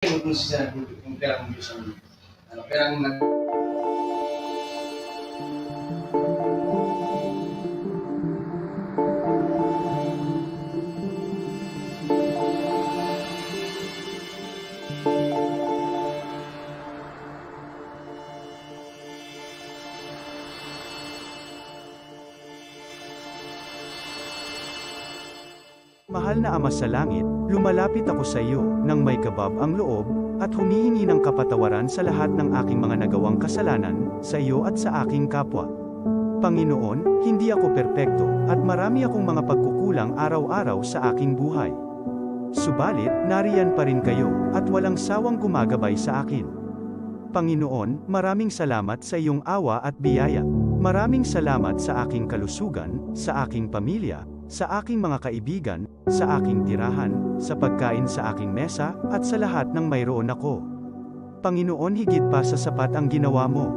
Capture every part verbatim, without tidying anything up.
Kung siya, kung pera kung Diyos ang, ano, pera ang nag- Mahal na Ama sa Langit, lumalapit ako sa iyo nang may kabab ang loob at humihingi ng kapatawaran sa lahat ng aking mga nagawang kasalanan sa iyo at sa aking kapwa. Panginoon, hindi ako perpekto at marami akong mga pagkukulang araw-araw sa aking buhay. Subalit, nariyan pa rin kayo at walang sawang gumagabay sa akin. Panginoon, maraming salamat sa iyong awa at biyaya. Maraming salamat sa aking kalusugan, sa aking pamilya, sa aking mga kaibigan, sa aking tirahan, sa pagkain sa aking mesa, at sa lahat ng mayroon ako. Panginoon, higit pa sa sapat ang ginawa mo.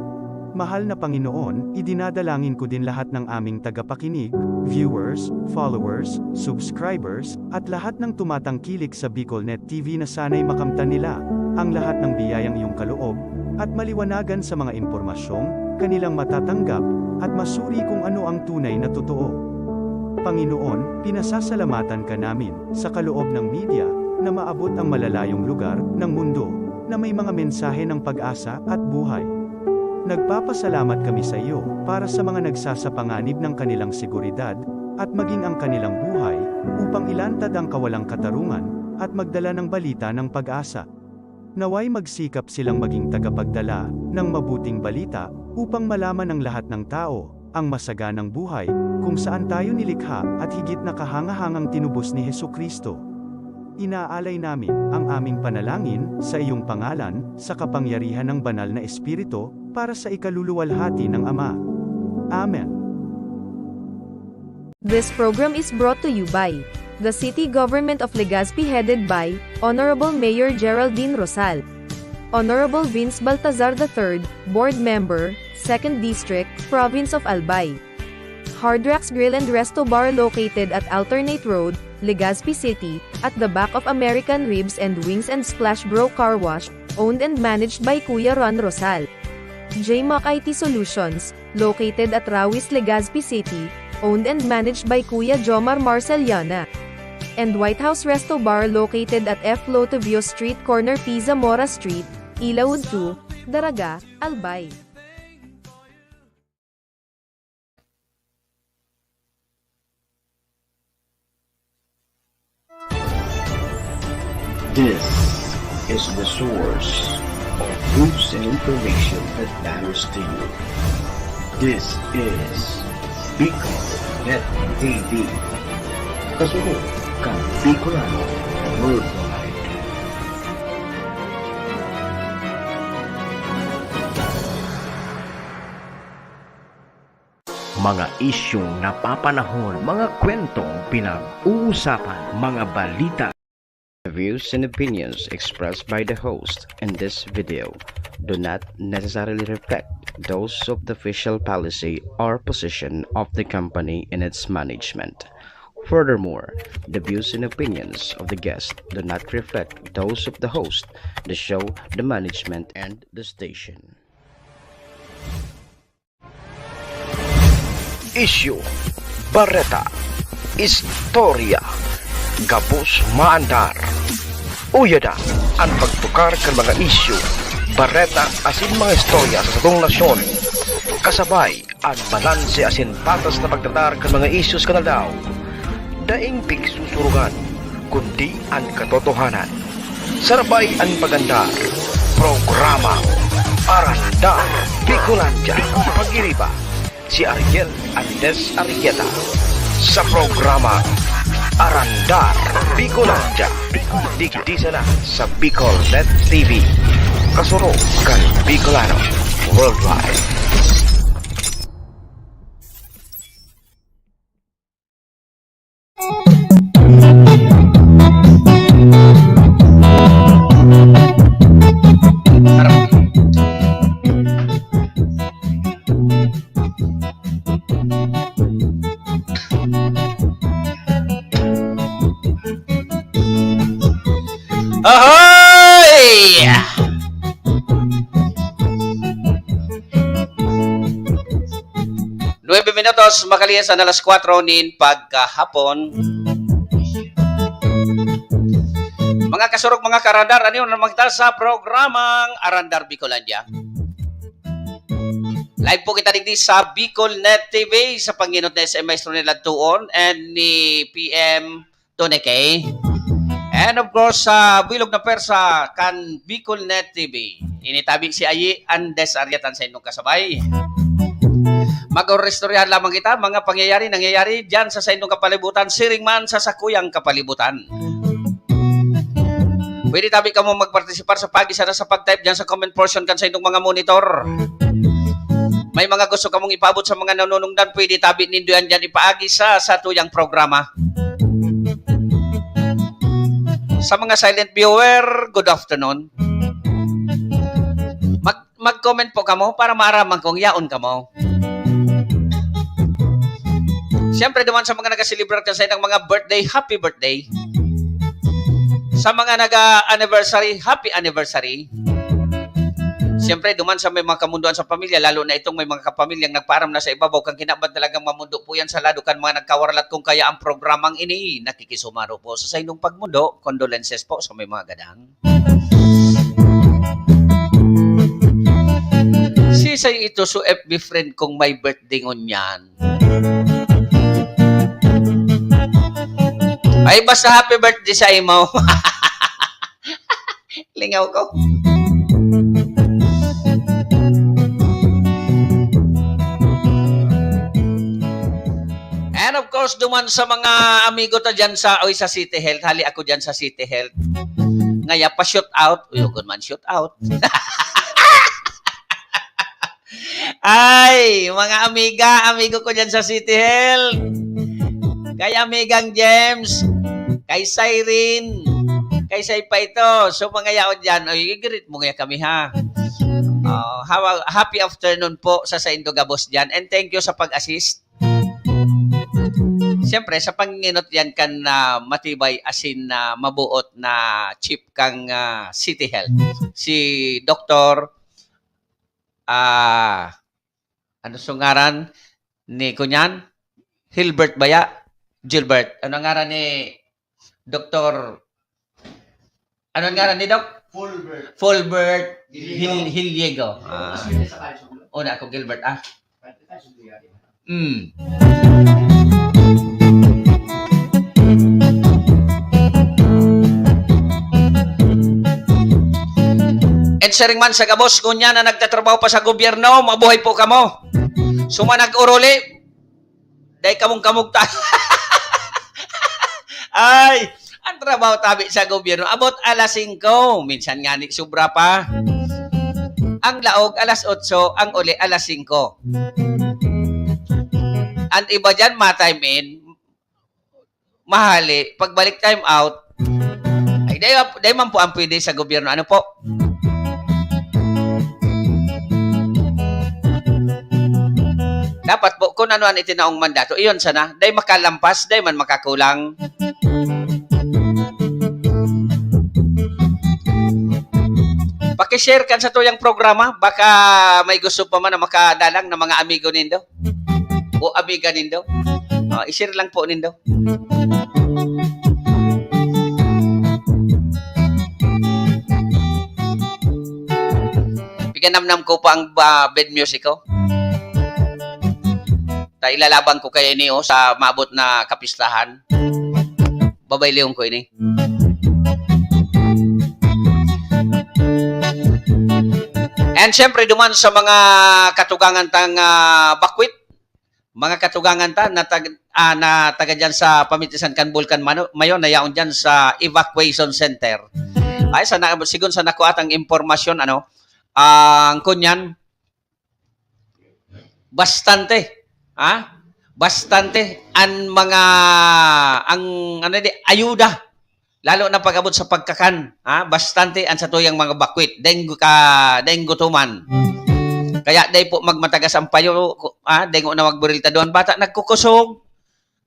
Mahal na Panginoon, idinadalangin ko din lahat ng aming tagapakinig, viewers, followers, subscribers, at lahat ng tumatangkilik sa BicolNet T V na sana'y makamtan nila ang lahat ng biyayang iyong kaloob at maliwanagan sa mga impormasyong kanilang matatanggap at masuri kung ano ang tunay na totoo. Panginoon, pinasasalamatan ka namin sa kaloob ng media na maabot ang malalayong lugar ng mundo na may mga mensahe ng pag-asa at buhay. Nagpapasalamat kami sa iyo para sa mga nagsasapanganib ng kanilang seguridad at maging ang kanilang buhay upang ilantad ang kawalang katarungan at magdala ng balita ng pag-asa. Naway magsikap silang maging tagapagdala ng mabuting balita upang malaman ng lahat ng tao ang masaganang buhay kung saan tayo nilikha at higit na kahangahangang tinubos ni Jesu-Cristo. Inaalay namin ang aming panalangin sa iyong pangalan, sa kapangyarihan ng Banal na Espiritu, para sa ikaluluwalhati ng Ama. Amen. This program is brought to you by the City Government of Legazpi, headed by Honorable Mayor Geraldine Rosal, Honorable Vince Baltazar the third, Board Member, Second District, Province of Albay. Hard Rocks Grill and Resto Bar, located at Alternate Road, Legazpi City, at the back of American Ribs and Wings and Splash Bro Car Wash, owned and managed by Kuya Ron Rosal. J Mac I T Solutions, located at Rawis, Legazpi City, owned and managed by Kuya Jomar Marceliana. And White House Resto Bar, located at F Lotovio Street, corner P Zamora Street, Ilaud two, Daraga, Albay. This is the source of news and information that matters to you. This is Bicol Net T V. Kasunod kan Bicolano Worldwide. Mga isyung napapanahon, mga kwentong pinag-uusapan, mga balita. The views and opinions expressed by the host in this video do not necessarily reflect those of the official policy or position of the company and its management. Furthermore, the views and opinions of the guest do not reflect those of the host, the show, the management, and the station. Isyu, bareta, istorya, gabos maandar. Uya na an pagtukar kan mga isyu, bareta asin mga istorya sa satong nasyon. Kasabay an balanse asin patas na pagtratar kan mga isyu sa kan aldaw. Daing pigsusurugan, kundi an katotohanan. Sarabay an pag-andar, programa Arandar Bicolandia. Pag-iriba, si Ariel Andes Arrieta sa programa Arandar Bicolandia. Digdi sana sa Bicol Net T V. Kasurog kan Bicolano Worldwide. Ahoy! Makalias na alas kwatro nin pagkahapon. Mga kasurog, mga karandar, ano yun? Magtal sa programang Arandar Bicolandia. Live po kita digdi sa Bicol Net T V, sa panginot na S M Maestro ni Ladtuon and ni P M Tony K. And of course, sa bilog na pwersa kan Bicol Net T V. Ini tabi si Ayi Andes Ariatan sa inyong kasabay. Mag-oristoryahan lamang kita, mga pangyayari, nangyayari dyan sa, sa inyong kapalibutan, siring man sa sakuyang kapalibutan. Pwede tabi kamo magpartisipar sa pag-isa na sa pag-type dyan sa comment portion kan sa inyong mga monitor. May mga gusto kamong ipaabot sa mga nanunungdan, pwede tabi nindo yan dyan ipaagi sa satuyang programa. Sa mga silent viewer, good afternoon. Mag-, mag-comment po kamo para maaraman kong yaon kamo. Siyempre, duman sa mga nag-celebrate kan sa ilang mga birthday, happy birthday. Sa mga nag-anniversary, happy anniversary. Siyempre, duman sa may mga kamundoan sa pamilya, lalo na itong may mga kapamilyang nagpaaram na sa ibabaw, kan kinaban talagang mamundo po yan sa lado kan mga nagkawarlat. Kung kaya ang programang ini, nakikisumaro po sa saindong pagmundo. Condolences po sa may mga gadang. Sisay ito, so F B friend kong may birthday ngunyan. Ay, basta happy birthday sa imo. Lingaw ko. And of course, duman sa mga amigo ta dyan sa, oy, sa City Health, hali ako dyan sa City Health. Ngaya pa shoot out, uyugon man shoot out. Ay, mga amiga, amigo ko dyan sa City Health. Kay Amigang James, kay Cyrene, kay Say pa ito. So, mga yaon dyan, oy, i-greet mo nga kami, ha? Oh, hawa-, happy afternoon po sa saindo gabos dyan. And thank you sa pag-assist. Siyempre, sa panginot yan kan, ah, matibay asin na mabuot na chief kang, ah, City Health. Si Doktor, ah, ano sa ngaran ni kunyan? Hilbert baya? Gilbert. Ano ang ngaran ni Doktor, ano ang ngaran ni Doc? Fulbert. Fulbert Hil-, Hiliego. Ah. Una ako, Gilbert, ah. Mm. And siring man sa gabos, ngunyan na nagtatrabaho pa sa gobyerno, mabuhay po kamo. Suma nag-uruli, dai kamong kamugtan. Ay, ang trabaho tabi sa gobyerno, abot alas singko. Minsan nga ni sobra pa. Ang laog, alas otso, ang uli, alas singko. Ang iba dyan, ma-time in, mahali, pagbalik time out, ay, dai, dai man po ang pwede sa gobyerno. Ano po? Dapat po, kung ano ang itinaong mandato, iyon sana. Dai makalampas, dai man makakulang. Paki-share kan sa tuyang programa. Baka may gusto pa man na makadalang na mga amigo nindo o amiga nindo. Oh, i-share lang po nindo. Piganamnam ko pa ang, ah, bed music ko. Ta ilalaban ko kaya ini, oh, sa maabot na kapistahan. Babaylihon ko ini. And syempre, duman sa mga katugangan tang, ah, bakwit, mga katugangan ta na tag-, ah, na taga dyan sa pamitisan kan Bulkan Mano-, Mayon, na yaon dyan sa evacuation center. Ay, sana, sigon sa nakuha tang impormasyon, ano, ang kunyan, bastante, ha? Bastante ang mga, ang, ano di, ayuda. Lalo na pag-abot sa pagkakan, ha? Bastante ang satuyang mga bakwit. Daing gu-, ka-, daing gutuman. Kaya dai po magmatagas ang payo, ku-, ha? Daing na magburilta doon. Bata nagkukusog.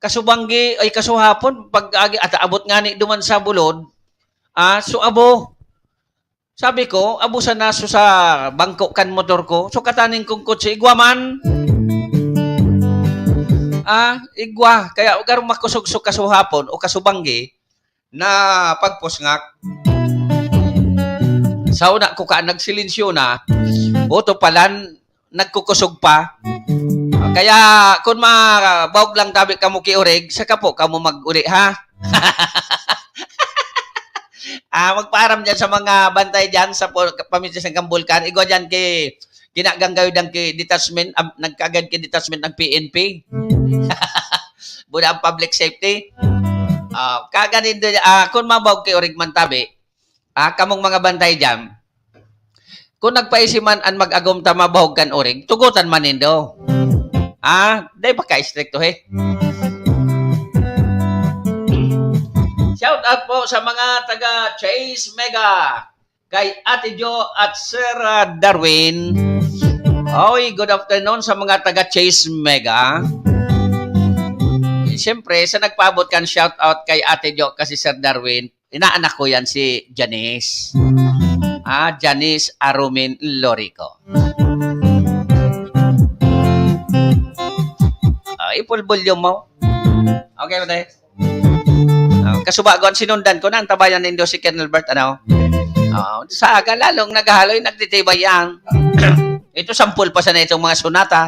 Kasubanggi, ay kasuhapon, pag agi, at abot nga ni duman sa bulod, ah, so abo. Sabi ko, "Abo sana so sa bangko kan motor ko, so kataning kong kotse, igwa man." Ah, igwa. Kaya garo makosog so kasuhapon o kasubanggi na pagpusngak. Sa una ko ka nagsilensyo na, buto palan, nagkukusog pa. Kaya kun mabawog lang tabi kamo ki Orig, saka po kamo mag-uli, ha? Ah, magpaaram diyan sa mga bantay diyan sa pu-, pamilya sa Kambulkan. Igwa diyan ki, kinaganggayo diyan ki detachment, am, nagkagad ki detachment ng P N P. Buda ang public safety. Ah, kaganin do, ah, kun mabawog ki Orig man tabi, ah, kamong mga bantay diyan, kun nagpaisi man an mag-agom ta mabahog kan Orig, tugotan man nindo. Ah, dai ba ka-istrikto, he? Shout out po sa mga taga Chase Mega, kay Ate Jo at Sir, ah, Darwin. Oy, good afternoon sa mga taga Chase Mega. Siyempre, sa nagpaabot kan shout out kay Ate Jo kasi Sir Darwin, inaanak ko yan si Janice. Ah, Janice Arumin Lorico. Ah, i-full volume mo. Okay ba tayo? Ah, kasubago, ang sinundan ko na, ang tabayan nindo si Colonel Bert, ano? Ah, sa aga, lalong naghahaloy, nagtitibay yan. Ito, sampol pa sana itong mga sonata.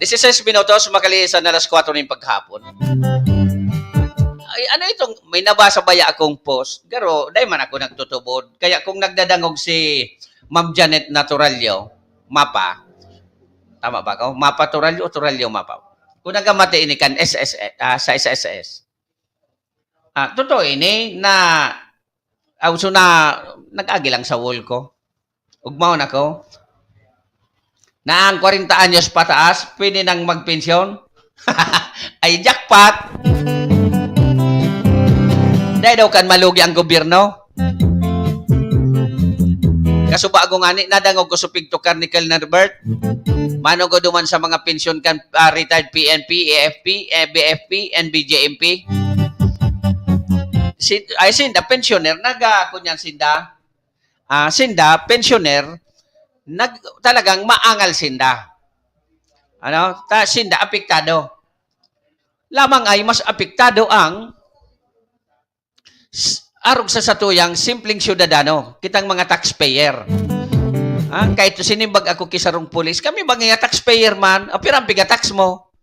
Dieciséis minutos, makalisan na alas kwatro nin paghapon. Ay, ano itong, may nabasa baya akong post? Pero, dai man ako nagtutubod. Kaya kung nagdadangog si Ma'am Janet Naturalio, Mapa, tama ba ako? Mapa Turalio o Turalio Mapa? Kung nagamati ini kan S S S, ah, sa S S S. Ah, totoo ini na, ah, so na, nag-agi lang sa wall ko. Ugmaon ako. Na ang kwarenta anyos pataas, pwede nang magpensyon. Ay, jackpot! Dai daw kan malugi ang gobyerno. Kasubago ngani, nadangog ko sa pigtukar ni Colonel Bert. Manugod duman sa mga pensyon kan, ah, retired P N P, A F P, eh, B F P, and B J M P. Si, ay, sinda, pensioner, naga, kunyan sinda. Ah, sinda, pensioner, nag-, talagang maangal sinda. Ano? Ta, sinda, apektado. Lamang ay mas apektado ang s-, arog sa satuyang simpleng syudadano, kitang mga taxpayer. Ah, kahit sinimbag ako ki sarong pulis, kami ba nga taxpayer man? Ah, pira ang piga-tax mo?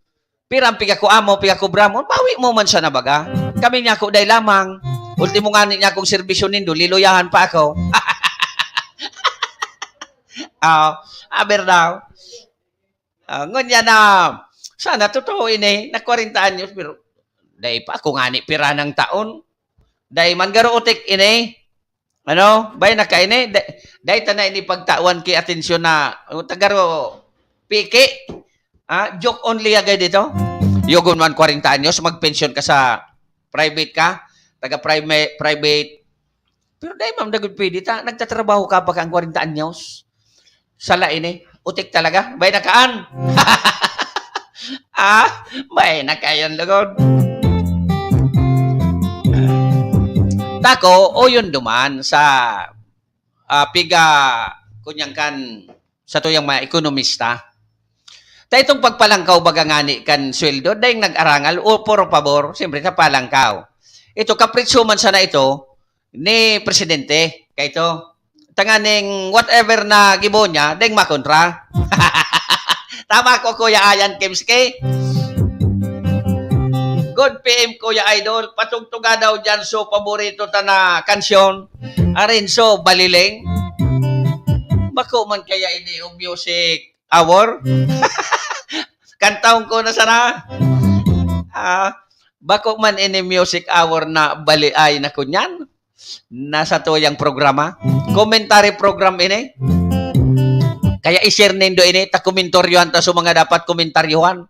Pira ang piga ko amo, piga ko bramon? Bawi mo man siya na baga. Kami niya ko day lamang. Ultimo nga niya akong serbisyo nindo, liluyahan pa ako. Ah, aber daw. Ah, ngunyan na, sana totoo ini, na kwarenta anyos, pero dai pa ako ngani pira ng taon. Dai man garo utik ini. Ano? Bay na ka ini? Dai, dai ta na ini pagtawan ki atensyon na, oh, tagaro, piki. Ah, joke only agay dito. Yugon man kwarenta anyos, magpensyon ka sa private ka, taga private, private. Pero dai man dagod pwede ta, nagtatrabaho ka pa kang kwarenta anyos. Sala ini. Utik talaga. Bay na kaan. Ah, bay na kayan lugod. Tako, o yun duman sa, ah, piga, kunyang kan, sa tuyang mga ekonomista. Ta itong pagpalangkaw baga ngani kan sweldo, dayong nag-arangal o puro pabor, siyempre sa palangkaw. Ito, kapritsyo man sana ito ni Presidente. Kay ito, tanganing whatever na gibo niya, deng makontra. Tama ko, Kuya Ayan Kimski? Good P M, Kuya Idol. Patugtuga daw dyan so paborito ta na kansyon. Arin so, Baliling. Bako man kaya ini o music hour? Kantahon ko na sana. Ah, bako man ini music hour na bali ay na kunyan. Nasa tuyang programa. Commentary program ini. Kaya i-share nindo ini, ta komentaryohan ta sa mga dapat komentaryohan.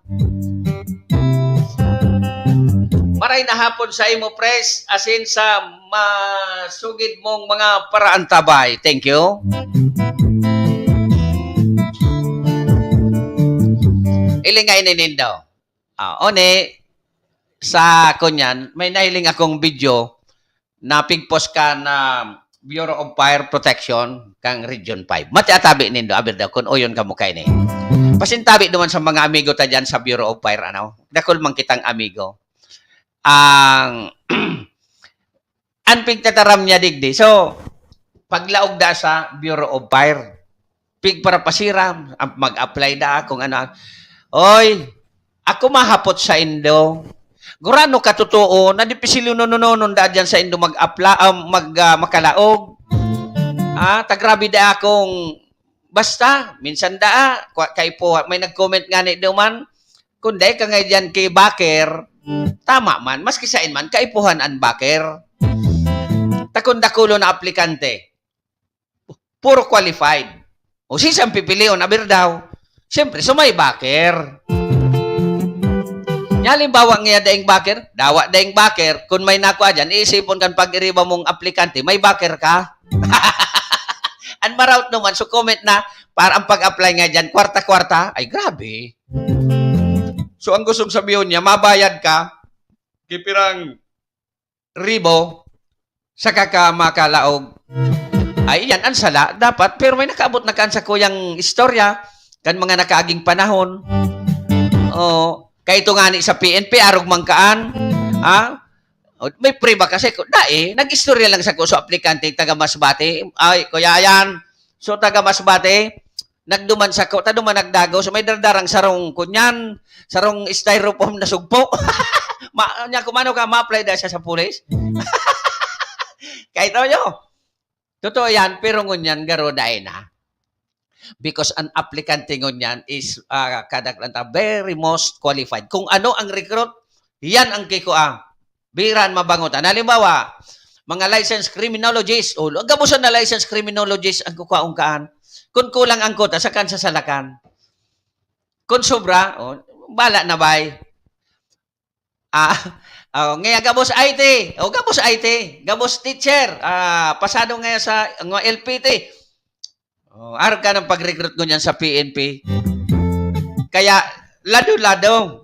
Maray na hapon sa imo, Pres, asin sa masugid mong mga paraantabay. Thank you. Ilinga ini nindo. Ah, one, sa kunyan, may nahiling akong video na pigpost ka na Bureau of Fire Protection kang Region five. Mati atabi nindo, aber daw, kun oyon kamo kaini. Pasintabi duman sa mga amigo ta diyan sa Bureau of Fire, ano? Dakul man kitang amigo. Ang, ang pigtataram niya digdi. So, paglaog da sa Bureau of Fire, pigparapasira, ap-, mag-apply da kung ano. Oy, ako mahapot saindo. Gurano ka totoo na dipisil nonononon da diyan saindo mag-apply, ah, mag, ah, makalaog? Ah, ta grabe da akong, basta, minsan da, ah, kwa-, kaipuhan, may nag-comment ngani duman, "Kun dai ka nga diyan ki-backer, tama man, maski saen man, kaipuhan an backer." Ta kun dakulon na aplikante, puro qualified. O siisay an pipilion, aber daw? Siyempre, so may backer. Nya, halimbawa nga daing backer, dawa daing backer, kun may nakua diyan, iisipon kan pag-iriba mong aplikante, may backer ka. An maraot naman, so comment na, para ang pag-apply nga diyan, kwarta-kwarta, ay grabe. So, ang gustong sabihon niya, mabayad ka, kipirang ribo, saka ka makalaog. Ay, iyan ang sala, dapat. Pero may nakaabot na kan sakuyang istorya, kan mga nakaaging panahon. O, kay ito nga ni sa P N P, arog man kaan. Ha? O, may priba kasi ko, dai, nag-istorya lang sako sa aplikante taga Masbate. Ay, kuya yan. So, taga Masbate, nagduman sako, ta duman nagdagaw. So, may dardarang sarong kunyan, sarong styrofoam na sugpo. Ma-, nya, kung ano ka, ma-apply da siya sa pulis. Kay Toyo, totoo yan, pero ngunyan, garo dai na. Because an aplikante ngunyan is, ah, kadaklan ta, very most qualified. Kung ano ang recruit, yan ang kikua. Biran mabangot. An halimbawa, mga licensed criminologist. O, gabos na licensed criminologist ang kukwaon kaan. Kun kulang ang kota, sa kan sasalakan. Kun sobra, o, bala na bay. Ah, o, ngaya gabos I T. O, gabos I T. Gabos teacher. Ah, pasado ngaya sa mga L P T. O, arog ka ng pag-recruit ngunyan sa P N P. Kaya, lado-lado.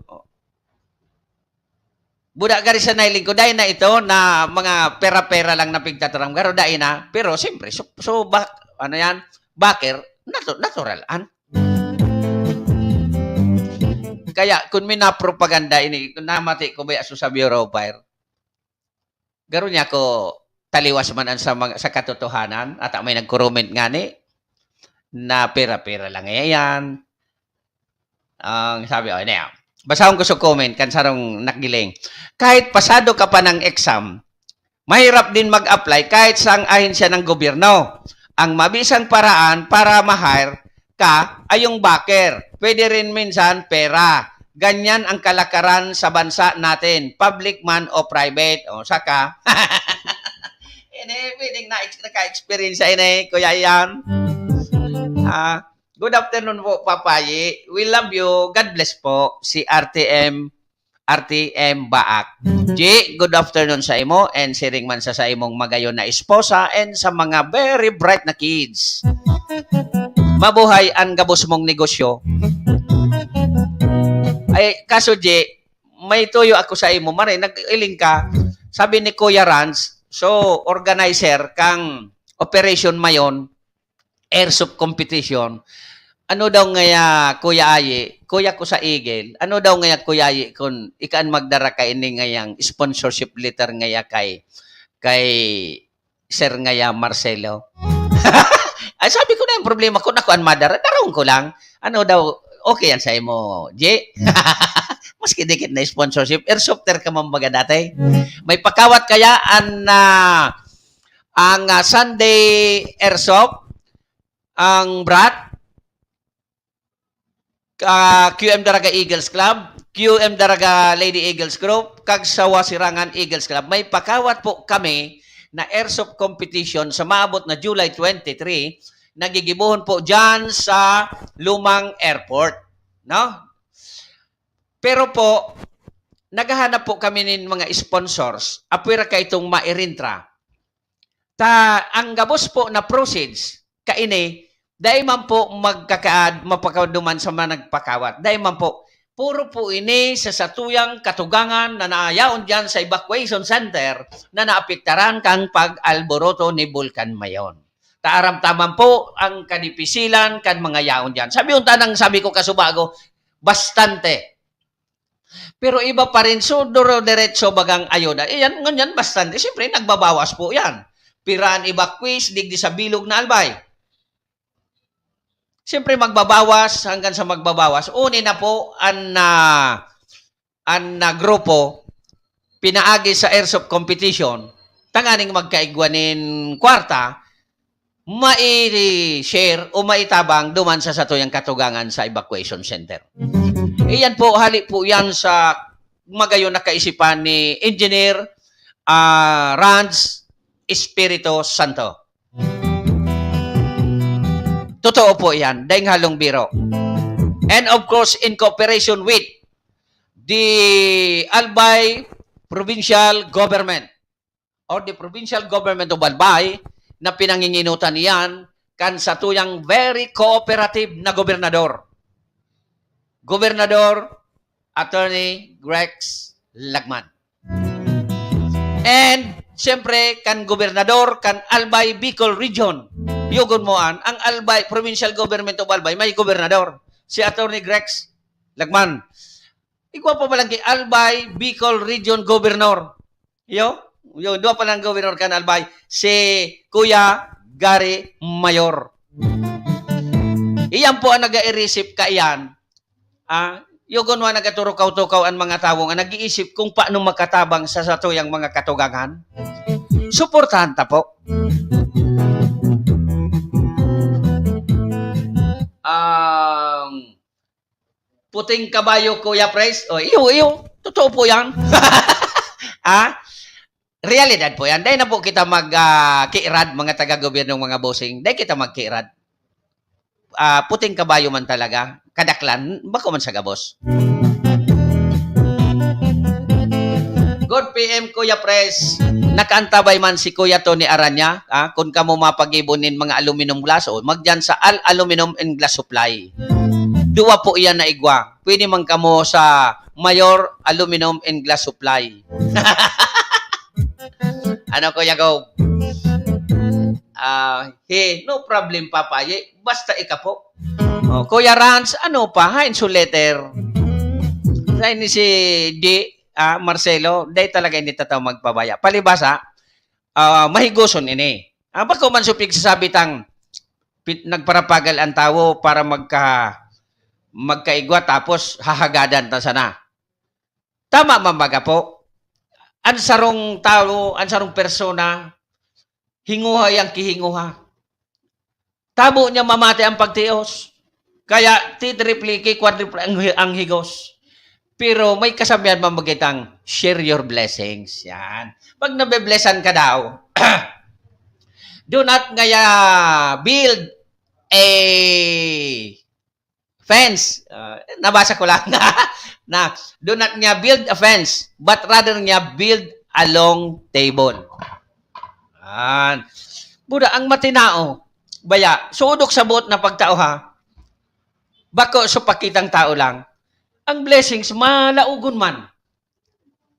Buda gari sa nailing ko, dai na ito na mga pera-pera lang na pigtataram. Garo dai na. Pero, siyempre, so, so, bak-, ano yan? Backer, natu-, natural an. Kaya, kung may napropaganda ini, kung namati ko ba sa Bureau of Fire, garo niya ko taliwas man an sa mga, sa katotohanan, ata may nagko-comment ngani, na pera-pera lang yan. Ang sabi, oh, ini, ah. Basahon ko sa comment, kan sarong nagiling. Kahit pasado ka pa ng exam, mahirap din mag-apply kahit saang ahensya ng gobyerno. Ang mabisang paraan para ma-hire ka ay yung backer. Pwede rin minsan pera. Ganyan ang kalakaran sa bansa natin, public man o private. O, saka, ini, pwedeng na, naka-experience ini, Kuya Ian. Ah, good afternoon po, Papa Yi. We love you. God bless po. Si R T M, R T M Baak. G, good afternoon sa imo and siring man sa, sa imong magayon na esposa and sa mga very bright na kids. Mabuhay ang gabos mong negosyo. Ay, kaso, G, may tuyo ako sa imo. Maray, nag-iling ka. Sabi ni Kuya Rans, so, organizer kang Operation Mayon, airsoft competition. Ano daw ngaya, Kuya Ayi, kuya ko sa Eagle, ano daw ngaya, Kuya Ayi, kun ika an magdara kaini ngayang sponsorship letter ngaya kay, kay Sir ngaya Marcelo? Ay, sabi ko na yung problema ko, na kuan madara, darawon ko lang. Ano daw, okay yan sa imo, J? Maski dikit na sponsorship, airsofter ka man baga dati. May pakawat kaya an, ah, ang, ah, Sunday Airsoft, ang Brat, ah, Q M Daraga Eagles Club, Q M Daraga Lady Eagles Group, kag Sawa Sirangan Eagles Club. May pakawat po kami na airsoft competition sa maabot na July twenty-three, nagigibohon po dyan sa Lumang Airport, no? Pero po, naghahanap po kami nin mga sponsors. Apwera ka itong mairintra. Ta, ang gabos po na proceeds, kaini, dai man po magkakaad, mapakaduman sa mga nagpakawat. Dai man po, Puro po ini sa satuyang katugangan na nayaon diyan sa evacuation center na naapektaran kan pag-alboroto ni Bulkan Mayon. Taaramtaman po ang kadipisilan kan mga yaon diyan. Sabi unta nang sabi ko kasubago, bastante. Pero iba pa rin, so, duro-, diretso bagang ayuda. Iyan, ngunyan, bastante. Siyempre, nagbabawas po yan. Pira an evacuees, digdi sa bilog na Albay. Siyempre, magbabawas hanggang sa magbabawas. Uni na po an, ah, an, ah, grupo pinaagi sa airsoft competition, tanganing magkaigwa nin kwarta, mai-share o maitabang duman sa satuyang katugangan sa evacuation center. Iyan po, hali po yan sa magayon na kaisipan ni Engineer, ah, Ranz Espiritu Santo. Totoo po yan, daing halong biro. And of course, in cooperation with the Albay Provincial Government or the Provincial Government of Albay na pinanginginutan iyan kan satuyang very cooperative na gobernador. Gobernador Attorney Grex Lagman. And, siyempre, kan gobernador, kan Albay Bicol Region. Yugon mo an, ang Albay, Provincial Government of Albay, may gobernador. Si Attorney Grex Lagman. Igwa pa palang ki Albay Bicol Region Governor. Iyo, yung duwa palang governor kan Albay, si Kuya Gary Mayor. Iyan po ang nag-iisip kaiyan. Ah, yugon mo, nagaturukaw-tukaw an mga tawo nga nag-iisip kung paano makatabang sa satuyang mga katugangan. Suportahan ta po. Ang puting kabayo, Kuya Pres. O, iyo, iyo. Totoo po yan. Ah, realidad po yan. Dahil na po kita mag, ah, kiirad, mga taga-gobyernong mga bossing. Dahil kita magkiirad. Ah, puting kabayo man talaga. Kadaklan, bako man sa gabos. Good P M, Kuya Pres. Nakaantabay man si Kuya Tony Aranya, ah, kun kamo mapagibo nin mga aluminum glass, o, magdiyan sa Al Aluminum and Glass Supply. Duwa po iyan na igwa. Pwede man kamo sa Mayor Aluminum and Glass Supply. Ano, Kuya Gob? Ah, he, no problem, Papa. Ye, basta ika po. Oh, Kuya Rans, ano pa? Ha, insulator. Sa ini si Di, ah, Marcelo, dahil talaga hindi tataw magpabaya. Palibasa, ah, mahigoson ini. Ah, bako man so pigsasabi tang pit-, nagparapagal ang tawo para magka-, magkaigwa tapos hahagadan ta sana. Tama man baga po? Ang sarong tawo, ang sarong persona, hinguha yang kihinguha. Tabo niya mamati ang pagtios. Kaya titripliki, kwadripli ang hi-, ang higos. Pero may kasabihan man bagitang, "Share your blessings." Yan. Pag nabe-blessan ka daw, do not ngaya build a fence. Ah, nabasa ko lang na, na, "Do not ngaya build a fence, but rather ngaya build a long table." Yan. Buda, ang matinao, baya, sudok sa buot na pagtao, ha? Bako sa pakitang tao lang. Ang blessings, malaogon man.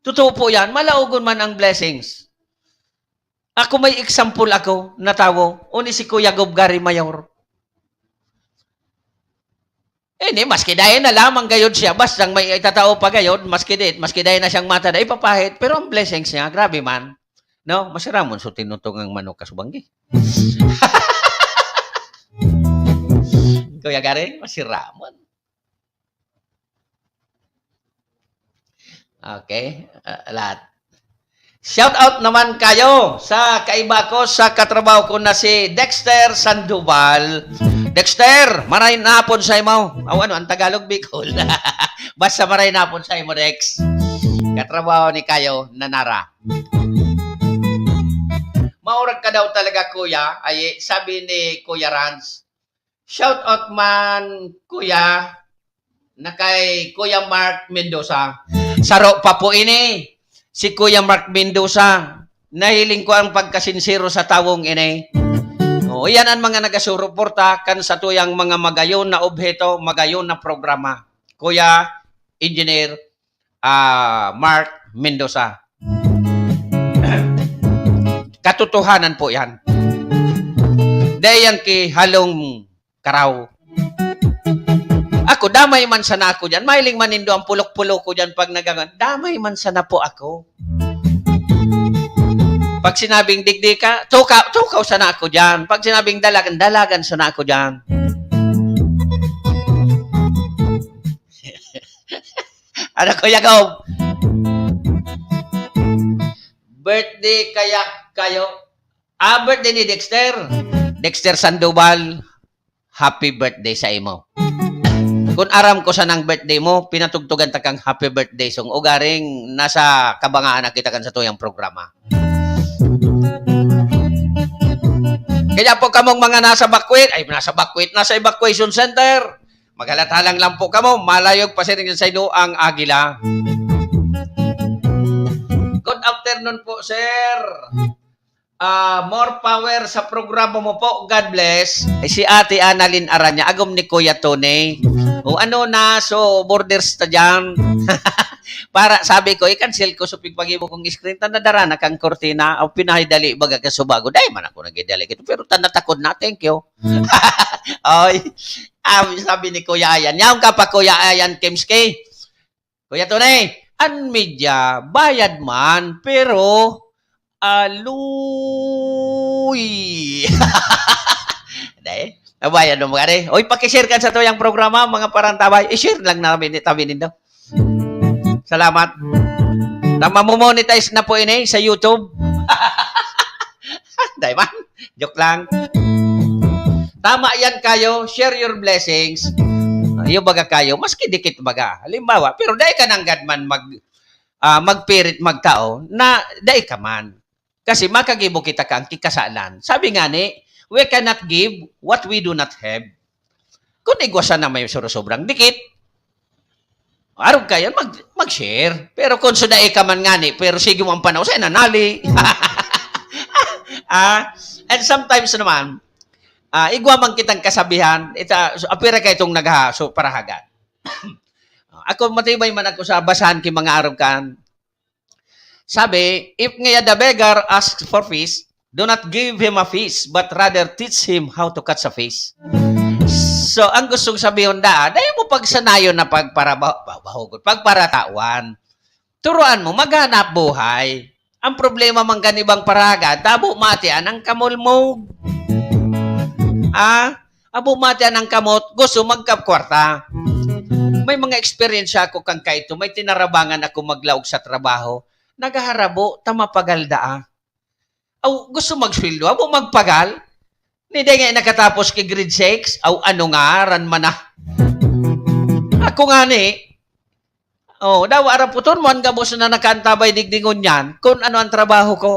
Totoo po yan, malaogon man ang blessings. Ako, may example ako na tawo, uni si Kuya Gob Gary Mayor. Ini, maski dai na lamang gayod siya, bastang may itatao pa gayod, maski di, maski dai na siyang mata na ipapahit, pero ang blessings niya, grabe man. No? Masiramon so tinutungang manok kasubanggi. Kuya Gary, masiramon. Okay, ah, lahat. Shout out naman kayo sa kaiba ko, sa katrabaho ko na si Dexter Sandoval. Dexter, maray na hapon sa imo. Aw, ano, ang Tagalog, Bicol. Basta maray na hapon sa imo, Dex. Katrabaho ni Kayo, Nanara. Maurag ka daw talaga, kuya. Ay, sabi ni Kuya Rans, shout out man, kuya, na kay Kuya Mark Mendoza. Saro pa po ini, si Kuya Mark Mendoza. Nahiling ko ang pagkasinsero sa tawong ini. O, iyan ang mga nagasuruporta kan satuyang mga magayon na obheto, magayon na programa. Kuya, Engineer, ah, Mark Mendoza. Katotohanan po yan. Dai yan ki halong karaw. Ako, damay man sana ako dyan. Mahiling man nindo ang pulok-pulok ko dyan pag nagagan. Damay man sana po ako. Pag sinabing digdi ka, tukaw, tukaw sana ako dyan. Pag sinabing dalagan, dalagan sana ako dyan. Ano, Kuya Gob? Birthday kaya kayo? Ah, birthday ni Dexter. Dexter Sandoval, happy birthday sa imo. Kung aram ko sanang birthday mo, pinatugtugan ta kang happy birthday song. Ugaring nasa kabangaan na kita kan sa tuyang programa. Kaya po kamong mga nasa bakwit, ay, nasa bakwit, nasa evacuation center, maghalat-halang lang po kamo, malayog pasiring sa inyo ang agila. Good afternoon po, sir. Ah, more power sa programa mo po. God bless. Ay, si Ate Annalyn Aranya, agom ni Kuya Tony. O ano na, so borders ta dyan. Para, sabi ko, i-cancel ko, so pigpag-ibo kong screen, ta nadara na kang kurtina, o pinahay dali, baga ka subago. Dai man ako nagidali kito, pero ta natakod na, thank you. Ay, ah, sabi ni Kuya Ayan, yaon ka pa, Kuya Ayan Kimski. Kuya Tony, an media, bayad man, pero, aloy. Dai, nabayad mo gani. Oy, paki-share kan sa tuyang programa, mga parantabay. I-share lang namin, tabi nindo. Salamat. Na mamomonetize na po ini sa YouTube. Dai man. Joke lang. Tama yan kayo. Share your blessings. Iyo baga kayo. Maski dikit baga. Halimbawa, pero dai ka nanggad man mag, ah, magpirit magtao na dai ka man. Kasi makagibo kita kan kikasalan. Sabi nga ni, "We cannot give what we do not have." Kung igwa sana may surusobrang dikit, arog ka yan, mag-, mag-share. Pero kung sudai ka man ngani, pero sige mo ang panahon, sa nanali. Ah, and sometimes naman, ah, igwa man kitang kasabihan, ita, apira ka itong nagha-, so, parahagan. Ako, matibay man ako sa basahan ki mga arog kan. Sabi, "If ngaya the beggar asks for fish, do not give him a fish, but rather teach him how to catch a fish." So, ang gustong sabihon daa, dai mo pagsanayon na pagparaba-, ba-, bahugon, pagparatawan. Turuan mo, maghanap buhay. Ang problema man kan ibang paraga, tabo matian ang kamulmog. Ah, abo matian ang kamot, gusto magkakwarta. May mga eksperyensya ako kan kaito, may tinarabangan ako maglaog sa trabaho. Naghaharabo, ta mapagal daa. Aw, gusto magsweldo, abo magpagal. Ni dai nga nakatapos ki grade six, aw, ano ngaran man na. Ako ngani, oh, dawa araputon mo an gabos na nakaantabay digdi ngunyan, kun ano ang trabaho ko.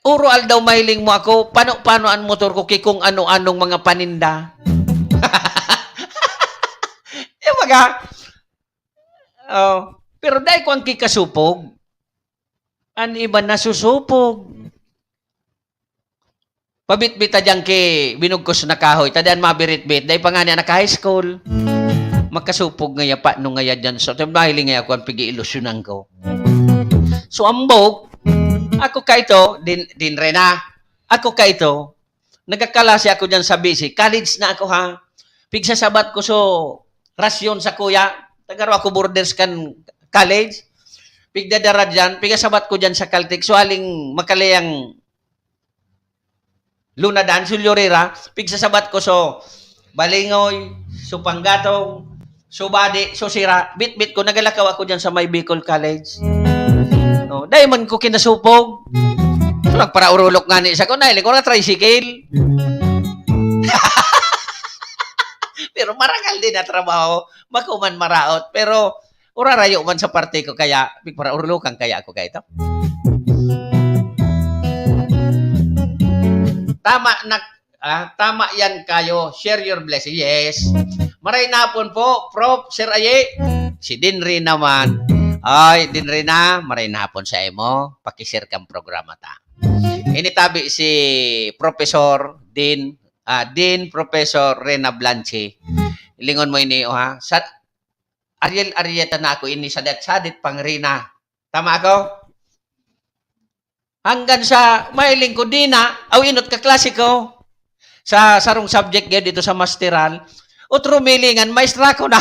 Uro aldaw mahiling mo ako, pano-pano an motor ko ki kung ano-anong mga paninda. Di ba ka? Oh, pero dai ko ang kikasupog. An iba nasusupog. Pabitbit ta diyan ki binugkos na kahoy, ta diyan mabiritbit, dai pa ngani naka-high school. Makasupog ngaya pa, no ngaya diyan. So, mahiling ngaya ako ang pigi-ilusyonan ko. So, ambog, ako kaito, din, din rin na. Ako kaito, nagkakalase ako diyan sa B C. College na ako, ha. Pigsasabat ko so rasyon sa kuya. Tagaro ako borders kan college. Pigdadara diyan, pigasabat ko diyan sa Caltex. So, aling makaleyang lunadan, sulyorera, pigsasabat ko so balingoy, so panggatong, so badi, so sira, bitbit ko, nagalakaw ako diyan sa may Bicol College. No, dai man ko kinasupog. So, nagparaurulok ngani sa ko, nahiling ko na tricycle. Pero marangal din na trabaho, bako man maraot. Pero urarayo man sa parte ko, kaya pigparaurulukan kaya ako kaito. Tama na, ah, tama yan kayo. Share your blessing. Yes. Maray na hapon po, Prof. Sir Aye. Si Dinri naman. Ay, Dinri na, maray na hapon sa imo. Pakishare kang programa ta. Initabi si Professor Din ah, Dean Professor Rena Blanche. Lingon mo ini, oh, ha? Sa, Ariel Arieta na ako ini, sadit-sadit pang Rena. Tama ako? Hanggang sa mahiling ko, di na, aw, inot ka klasiko. Sa sarong subject gaya dito sa masteral, otro milingan, maestra ko na.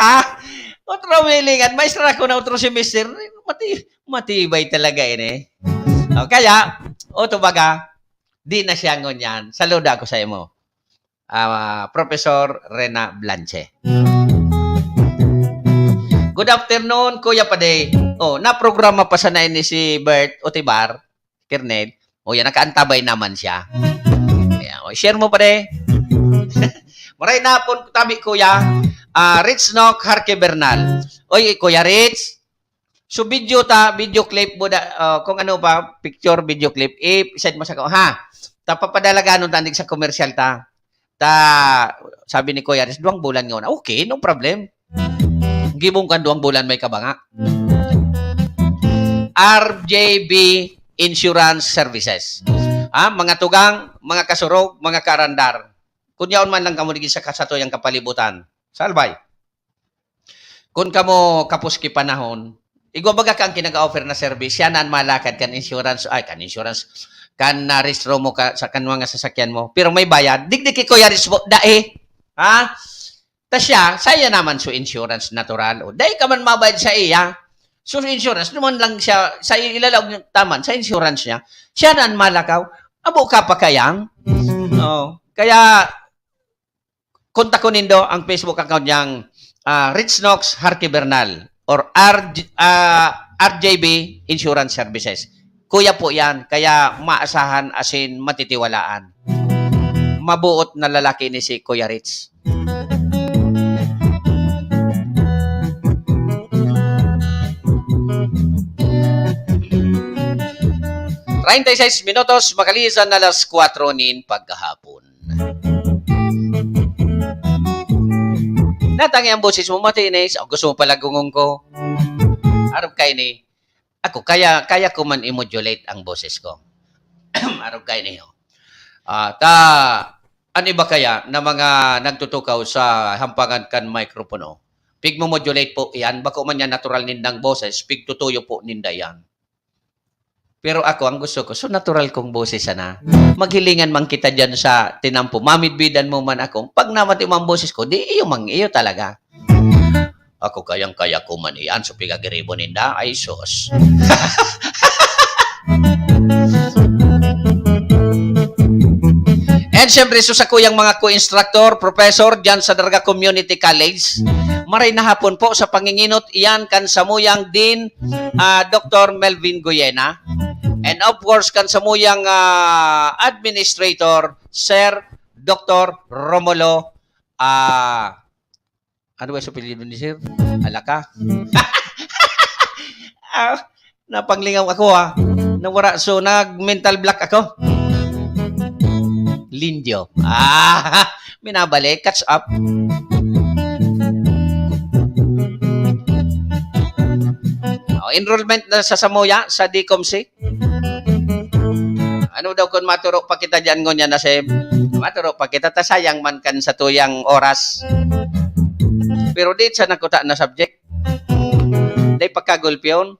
Ah, otro milingan, maestra ko na, otro semester. Mati-, matibay talaga ini. O, kaya, o, to baga, di na siya ngunyan. Saludo ako sa imo, ah, Professor Rena Blanche. Good afternoon, Kuya Pade. Oh, naprograma pa sana ini si Bert Otibar, Kernel. O, yan, nakaantabay naman siya. Kaya, o, share mo, Pade. Maray na hapon, tabi, Kuya. Ah, Rich Nock Harke Bernal. Oy, Kuya Rich. So, video ta, video clip mo da, ah, kung ano pa, picture, video clip, i-send mo sa ko, ha? Tapapadalaganon ta, andig sa commercial ta. Ta, sabi ni Kuya Rich, "Duwang bulan nga na." Okay, no problem. Gibong kan duwang bulan may kabanga. R J B Insurance Services. Ha? Mga tugang, mga kasurog, mga kaarandar. Kun yaon man lang kamo digdi sa kasatuyang kapalibutan. Salbay. Kun kamo kapos ki panahon, igwa baga ka ang kinag-offer na service, siya na an malakad kan insurance, ay, kan insurance, kan na rehistro mo ka, sa kan mga sasakyan mo. Pero may bayad, digdi ki Kuya Rich mo, dai. Ha? Ta siya, saya naman so insurance natural. O, dai ka man mabayad sa iya. So insurance, naman lang siya, sa ilalaog niya, taman, sa insurance niya. Siya na an malakaw. Abo ka pa kayang? No. Kaya, kontakon nindo ang Facebook account niyang, ah, Rich Nox Harke Bernal or R J, ah, R J B Insurance Services. Kuya po yan, kaya maasahan asin matitiwalaan. Mabuot na lalaki ni si Kuya Rich. Treinta y seis minutos, makalisan na alas kwatro nin pagkahapon. Natangi ang boses mo, matinis. O, gusto mo pala gungong ko? Arog kaini. Ako, kaya, kaya ko man i-modulate ang boses ko. Arog kaini, oh. Ah, ta, an iba kaya na mga nagtutukaw sa hampangan kan mikropono, pigmo-modulate po iyan, bako man yan natural nindang boses, pigtutuyo po ninda yan. Pero ako, ang gusto ko, so natural kong boses sana. Maghilingan man kita diyan sa tinampo. Mamidbidan mo man ako. Pag namati mo ang boses ko, di iyo mang iyo talaga. Ako kayang-kaya ko man iyan sa pigagiribo ninda. Ay, sus. And syempre, so sa kuyang mga co-instructor, professor, dyan sa Darga Community College, maray na hapon po sa panginginot iyan kan samuyang Dean, ah, Doktor Melvin Goyena. And of course, kan samuyang, ah, administrator, Sir Doktor Romulo, ah, ano ba sa apelyido ni Sir? Alaka? Ah, napanglingaw ako, ah. Nawara, so, nag-mental block ako. Lindio. Ah, minabalik, catch up. Oh, enrollment na sa Samuya, sa DCOMC. Ano daw kun maturo pa kita diyan ngunyan na, Seb? Maturo pa kita, ta sayang man kan satuyang oras. Pero di sa nakuta na subject. Dai pagkagulpion.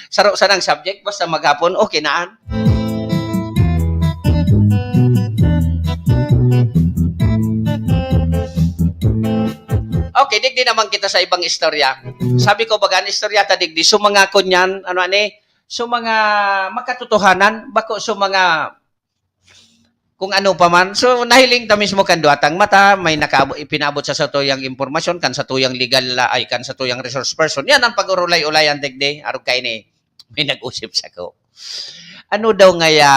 Saro sanang subject, basta maghapon, okay na an. Okay, digdi naman kita sa ibang istorya. Sabi ko, baga, an istorya ta digdi, so mga kunyan, ano ani, so mga makatotohanan, bako so mga kung ano pa man. So, nahiling ta mismo kan duwa tang mata, may nakaabo-, ipinaabot sa satuyang impormasyon, kan satuyang legal, ah, ay, kan satuyang resource person. Yan ang pag-urulay-ulayan, digdi, arog kaini. May nag-usip sako. Ano daw ngaya,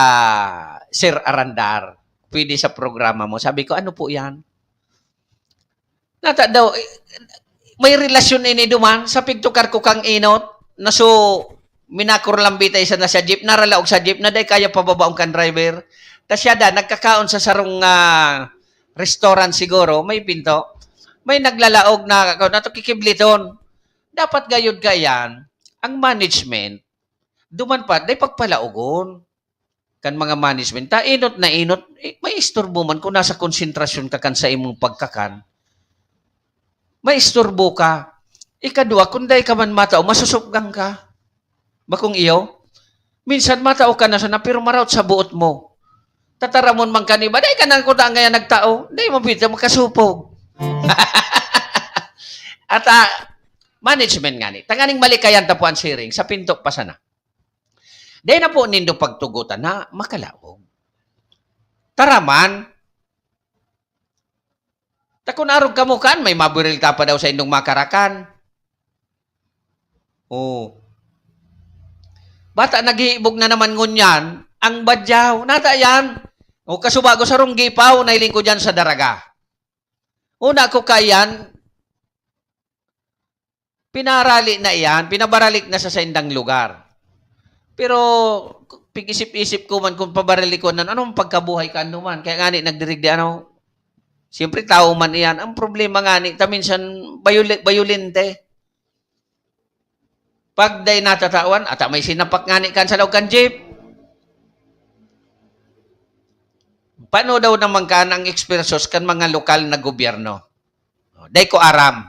Sir Arandar, pwede sa programa mo? Sabi ko, "Ano po yan?" Nata daw, eh, may relasyon ini duman sa pigtukar ko kang inot, na so, minakurlambitay sana sa jeep, naralaog sa jeep, na dai kaya pababaon kan driver. Ta siya da, nagkakaon sa sarong, ah, restaurant siguro, may pinto. May naglalaog na, na to kikibliton. Dapat gayud kaiyan, ang management, duman pa, dai pagpalaogon. kan mga management. Ta inot na inot, eh, maisturbo man kun nasa konsentrasyon ka kan sa imong pagkakan. Maisturbo ka. Ikadua, kun dai ka man matao, masusupgan ka. Bakong iyo? Minsan matao ka na sana, pero maraot sa buot mo. Tataramon man ka ni iba, dai ka na kuta ngayon nagtao, dai man pwede makasupog. At, ah, management ngani. Tanganing malikayan ta po ang sharing, sa pinto pa sana. Dai na po nindo pagtugutan na makalaog. Taraman. Ta kun arog kamo kan, may maburil ta pa daw sa indong makarakan. Oh. Bata, naghihibog na naman ngunyan ang badyaw. Nata yan. O kasubago, sarong gipaw, nailing ko dyan sa daraga. Una ko kayan, pinarali na iyan, pinabaralik na sa saindang lugar. Pero pig-isip-isip ko man kung pabaralikon na, anong pagkabuhay ka ano man? Kaya ngani nagdirigdi ano, siyempre tao man iyan. Ang problema ngani, ta minsan bayuli-, bayulente. Pag dai natatawan, ata may sinapak ngani kan sa laog kan jeep. Paano daw naman kan ang ekspertos kan mga lokal na gobyerno? Dai ko aram.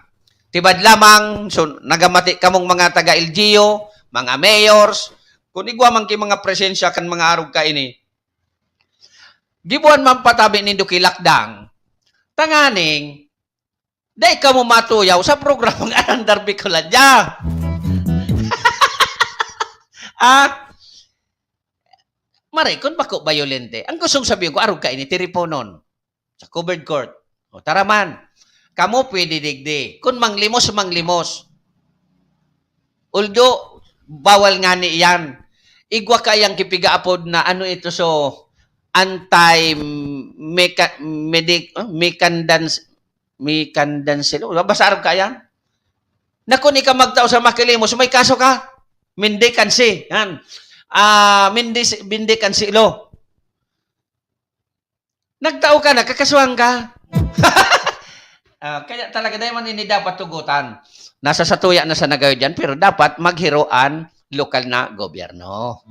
Tibad lamang, so, nagamati kamong mga taga-L G U, mga mayors, kung igwa man ki mga presensya kan mga arog kaini, gibuhan man patabi nindo ki lakdang. Tanganing, dai kamo matuyaw sa programang Anandar Bicolandia. Ah, maray, kun bako bayolente, ang gustong sabihin ko, arog kaini, tiriponon. Sa covered court. O, tara man. Kamo pwede digdi. Kun manglimos, manglimos. Although, bawal ngani iyan. Igwa kayang kipigaapod na ano ito, so, anti-meca-, medic-, oh, mecandans-, mecandansilo. Basta arog kayan. Na kun ika magtao sa makilimos, may kaso ka. Mendicancy. Yan. Ah, mendis-, mendicancy law. Nagtao ka, nakakasuhan ka. Ah, kaya talaga, dai man ini dapat tugutan. Nasa satuya na sa nagayo diyan, pero dapat maghiro an lokal na gobyerno.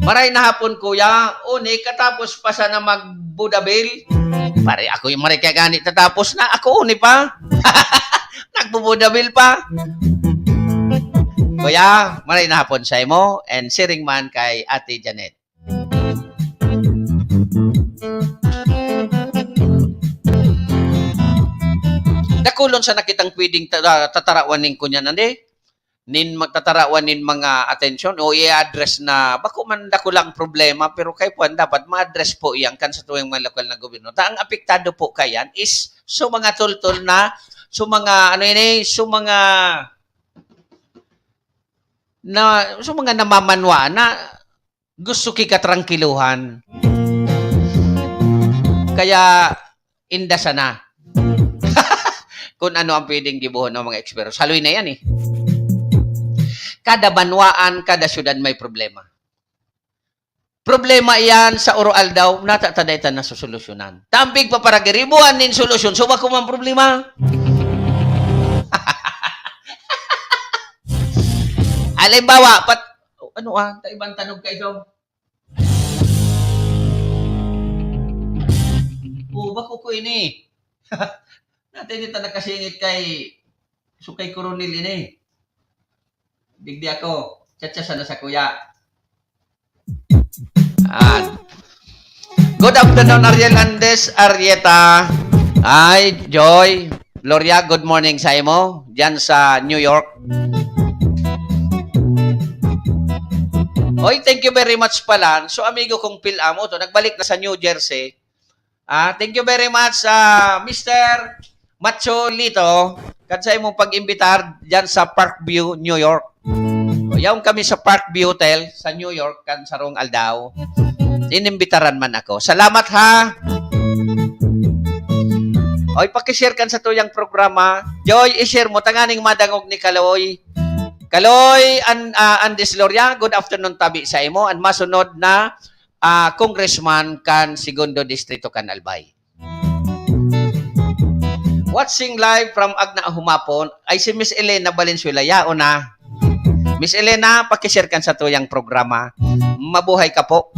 Maray na hapon, kuya. Uni, katapos pa sana magbudabil. Pare, ako yung maray kaya gani tatapos na. Ako uni pa. Nagbubudabil pa. Kuya, maray na hapon sa imo and siring man kay Ate Janet. Dakulon sana kitang pwedeng ta-, tatarawan nin kunyan, andi? Nin ma-, tatarawan nin mga atensyon o i-address na bako man dakulang problema, pero kay puwan dapat ma-address po iyan kan sa tuwing mga lokal na gobyerno. Ta ang apektado po kayan is so mga tultol na, so mga, ano ini, so mga na, so mga namamanwa na gusto ki katrangkiluhan. Kaya, inda sana. Kung ano ang pwedeng gibohon ng mga eksperto. Haloy na yan eh. Kada banwaan, kada syudad may problema. Problema iyan sa oro-aldaw, nata ta dai ta nasosolusyonan. Tambig pa para giribuan nin solusyon, suba ko man problema. Halimbawa, pat-, ano ah, ta ibang tanog ka ito? Oh, bako ko ini. Natin ito nakasingit kay, so kay Coronel ini. Digdi ako. Chatcha sana sa kuya. Ah. Good afternoon, Ariel Andes, Arieta. Ay, Joy, Gloria, good morning sa imo, diyan sa New York. Oy, thank you very much pala. So, amigo kong Phil Amo, to, nagbalik na sa New Jersey. Ah, thank you very much, ah, Mister Macho Lito, kan sa imong pag-imbitar diyan sa Parkview, New York. O, yaon kami sa Parkview Hotel sa New York kan sarong aldaw. Inimbitaran man ako. Salamat, ha. Oy, paki-share kan sa tuyang programa. Joy, i-share mo, tanganing madangog ni Kaloy. Kaloy, an-, ah, Andes Loria, good afternoon tabi sa imo. An masunod na, ah, congressman kan Segundo Distrito kan Albay. Watching live from Agna Humapon ay si Miss Elena Valenzuela. Yaon na. Miss Elena, pakishare kan sa tuyang programa. Mabuhay ka po.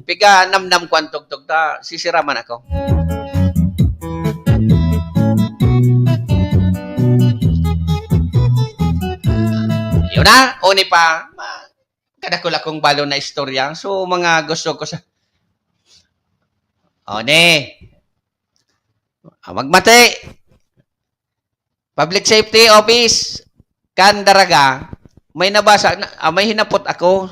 Piga namnam ko ang tugtog ta, sisira man ako. Yun na, uni pa. Ma-, kadakul akong balon na istorya. So, mga gusto ko sa... O, ni. Ah, magmati. Public Safety Office, kan Daraga, may nabasa, na, ah, may hinapot ako.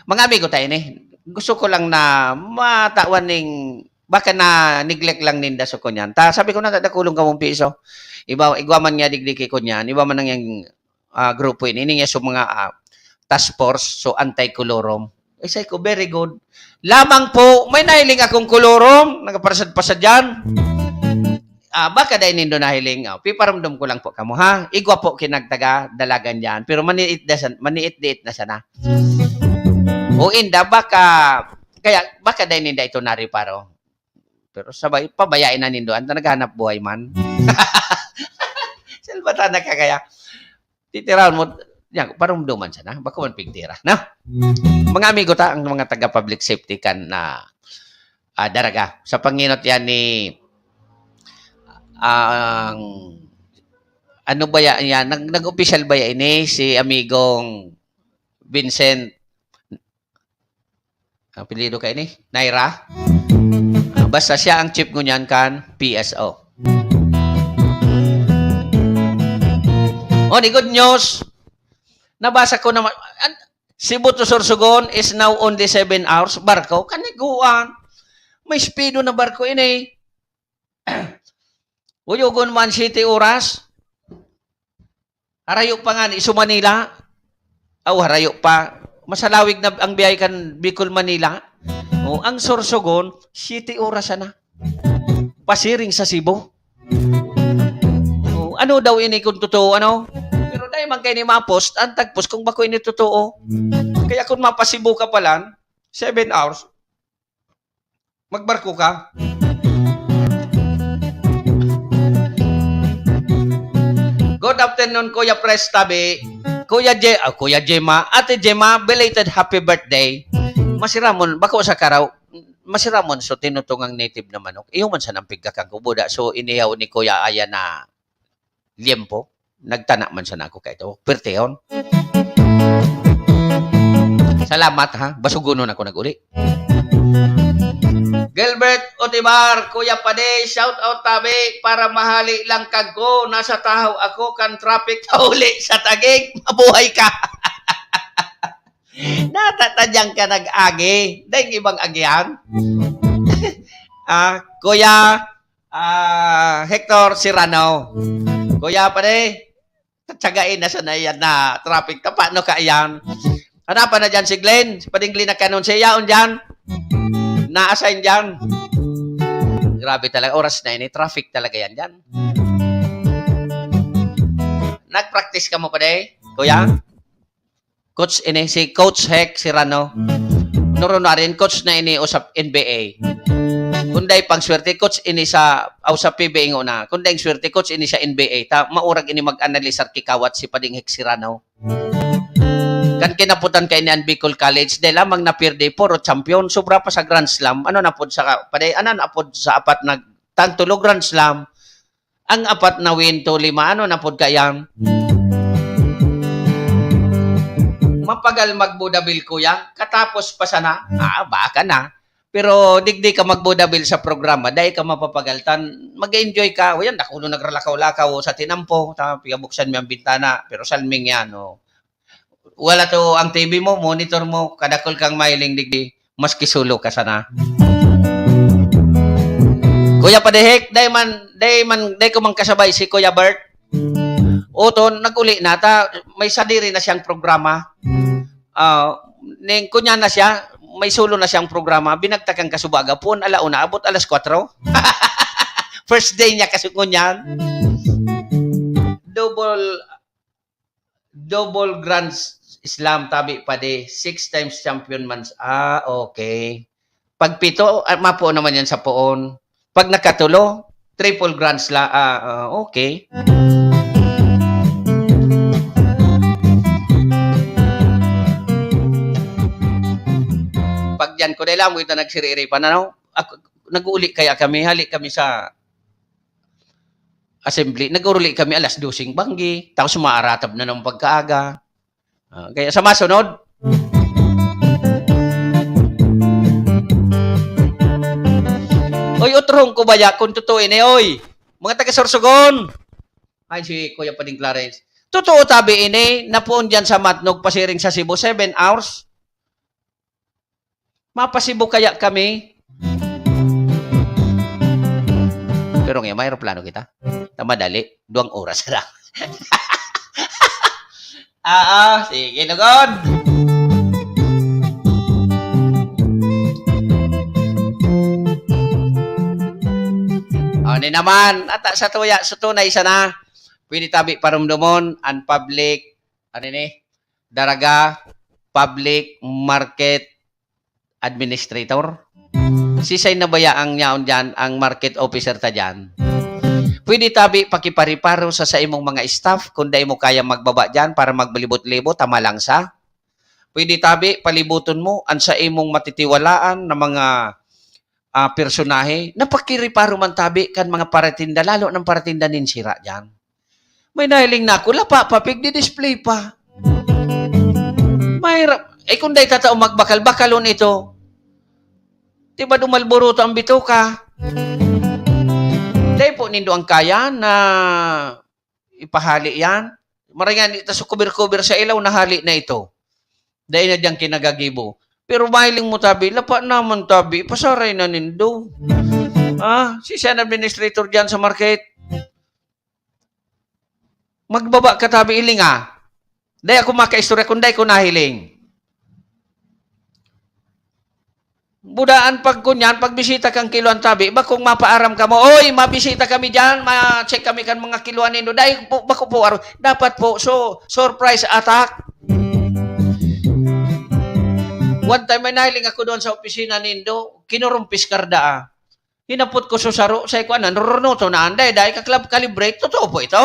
Mga amigo tayo ni. Gusto ko lang na matawan ning, baka na neglect lang ninda sa kunyan. Ta, sabi ko na, "Dakulong kamong piso." Iba, igwa man nga digdi ki kunyan, iba man ang yang, ah, grupo ini, ini nga sa mga, ah, task force, so anti-colorum. Eh, sabi ko, "Very good." Lamang po, may nahiling akong kolorum, nagaparasad-pasad yan. Ah, baka dai nindo nahiling, oh, piparamdom ko lang po kamo, ha? Igwa po kinagtaga, dalagan dyan. Pero maniit na san-, maniit-diit na sana. O inda, baka, kaya, baka dai ninda ito nariparo. Pero sabay, pabayain na nindo, ang naghanap buhay man. Salbata na ka kaya. Titirahon mo, yan, parumduman sana, bako man pigtira, no? Mga amigo ta, ang mga taga public safety kan na, ah, Daraga. Sa panginot yan ni, ang, ano ba yan, yan? Nag-, nag-official ba yan ini? Si amigong Vincent, ang apelyido ka ini? Naira? Ah, basta siya ang chief ngunyan kan P S O. Oh, ni good news. Nabasa ko naman, an-, Cebu to Sorsogon is now only seven hours. Barko, kaniguan. May speedo na barko ini. Uyogon man siyete oras. Harayo pa nga, iso Manila. Aw, harayo pa. Masalawig na ang biyahe kan Bicol, Manila. O, ang Sorsogon, siyete oras sana. Pasiring sa Cebu. O, ano daw ini kung totoo, ano? Pero dai man kayo ni ma-post, ang tagpos kung bako ini totoo. Kaya kung mapa-Cebu ka palan, seven hours, magbarko ka. Good afternoon, Kuya Pres Tabi. Kuya Je-, ah, Kuya Jema, Ate Jema, belated happy birthday. Masiramon, bako sa karaw, masiramon, so tinutungang native na manok. Iyo man sa nampigkakan ko, buda. So, inihaw ni Kuya Aya na liempo. Nagtana man sana ako kaito. Pertehon. Salamat, ha. Basugonon ako nag-uli. Gilbert Otibar, Kuya Pade, shout out tabi para mahali lang kagko. Nasa Tahaw ako kan traffic uli sa Taguig. Mabuhay ka. Natatadyan ka nag-agi. Dahil ibang agihan. Ah, Kuya, ah, Hector Serrano. Kuya, pare, tatsagain na sana yan na traffic. Ta, paano ka yan? Hanapan na dyan si Glenn. Si Pading Glenn nagkanon siya. Yaon dyan. Na-assign dyan. Grabe talaga. Oras na ini. Traffic talaga yan dyan. Nag-practice ka mo, pare? Kuya? Coach ini, si Coach Hec Serrano. Noro na rin, coach na ini o sa N B A. Kung dai pang swerte, coach ini sa, aw sa P B A ngona. Kung dai swerte, coach ini sa N B A. Ta, maurag ini mag-analisar kikawat si Pading Hec Serrano. Kan kinaputan kay ni an Bicol College, dai lamang na pirdi, puro champion, sobra pa sa Grand Slam. Ano na pod sa, pade, ano na pod sa apat na, tang tulo Grand Slam, ang apat na win to lima, ano na pod kaya? Mapagal magbudabil, kuya. Katapos pa sana. Ah, baka na. Pero digdi ka magbudabil sa programa, dai ka mapapagaltan. Mag-enjoy ka. O yan, nakuno nagralakaw-lakaw sa tinampo. Ta, pigabuksan mo ang bintana. Pero salming yan, oh. Wala to ang T V mo, monitor mo, kadakol kang mailing digdi, maski solo ka sana. Kuya Padihik, dai man, dai man, dai ko man kasabay si Kuya Bert. Oton, nag-uli na ta, may sadiri na siyang programa. Ah, ning kunya na siya, may solo na siyang programa, binagtakan kasubaga, puon alauna, abot alas kwatro. First day niya kasi ngunyan. Double, double grand s-, slam, tabi pa di, six times champion man s-, ah, okay. Pag pito, ah, mapuon naman yan sa puon. Pag nakatulo, triple grand slam, ah, ah, okay. yan ko, dahil amo ito nagsiriiripan, ano? Ako, nag-uuli kaya kami, hali kami sa assembly, nag-uuli kami alas doseng banggi, tapos maaratab na ng pagkaaga. Ah, kaya sa masunod, oy, utrohon ko baya kung totoo ini, oy. Mga taga Sorsogon. Ay, si Kuya Pading Clarence. Totoo tabi ini, napoon diyan sa Matnog, pasiring sa Cebu, seven hours. Mapasibo kaya kami? Pero ngayon, may aeroplano kita. Ta madali, duwang oras ra. Ah, ah, sige, lugod. Ano naman, ata sa tuya, sa tunay sana, pwede tabi parumdumon, ang public, ano ni, Daraga Public Market Administrator. Sisay na baya ang yaon diyan, ang market officer ta diyan? Pwede tabi pakipariparo sa, sa imong mga staff kung dai mo kaya magbaba diyan para maglibot-libot, tama lang sa. Pwede tabi palibuton mo ang sa imong matitiwalaan na mga, ah, personahe na pakiriparo man tabi kan mga paratinda, lalo ng paratinda nin sira diyan. May nahiling na ako, lapa pa, pigdi-display pa. May ra-, eh, kung dai tatao magbakal, bakalon ito. Di ba dumalboroto ang bitoka? Dai po nindo ang kaya na ipahali yan? Maray nga, di ta sa cover-cover sa ilaw, nahali na ito. Dai na diyang kinagagibo. Pero mahiling mo tabi, lapa naman tabi, pasaray na nindo. Ah, si siya na administrator diyan sa market. Magbaba ka tabi, ilinga. Dai ako makaistorya kung dai ko nahiling. Budaan pag kunyan, pagbisita kang kiluan tabi, bakong mapaaram ka mo, "Oy, mabisita kami diyan, ma-check kami kan mga kiluan nindo." Dai po, bako po, aro-, dapat po, so, surprise attack. One time, may nahiling ako doon sa opisina nindo, kinurumpis karda, ah. Hinapot ko sa saro, sa ikuan na, runoto na, anday, dai ka club calibrate. Totoo po ito?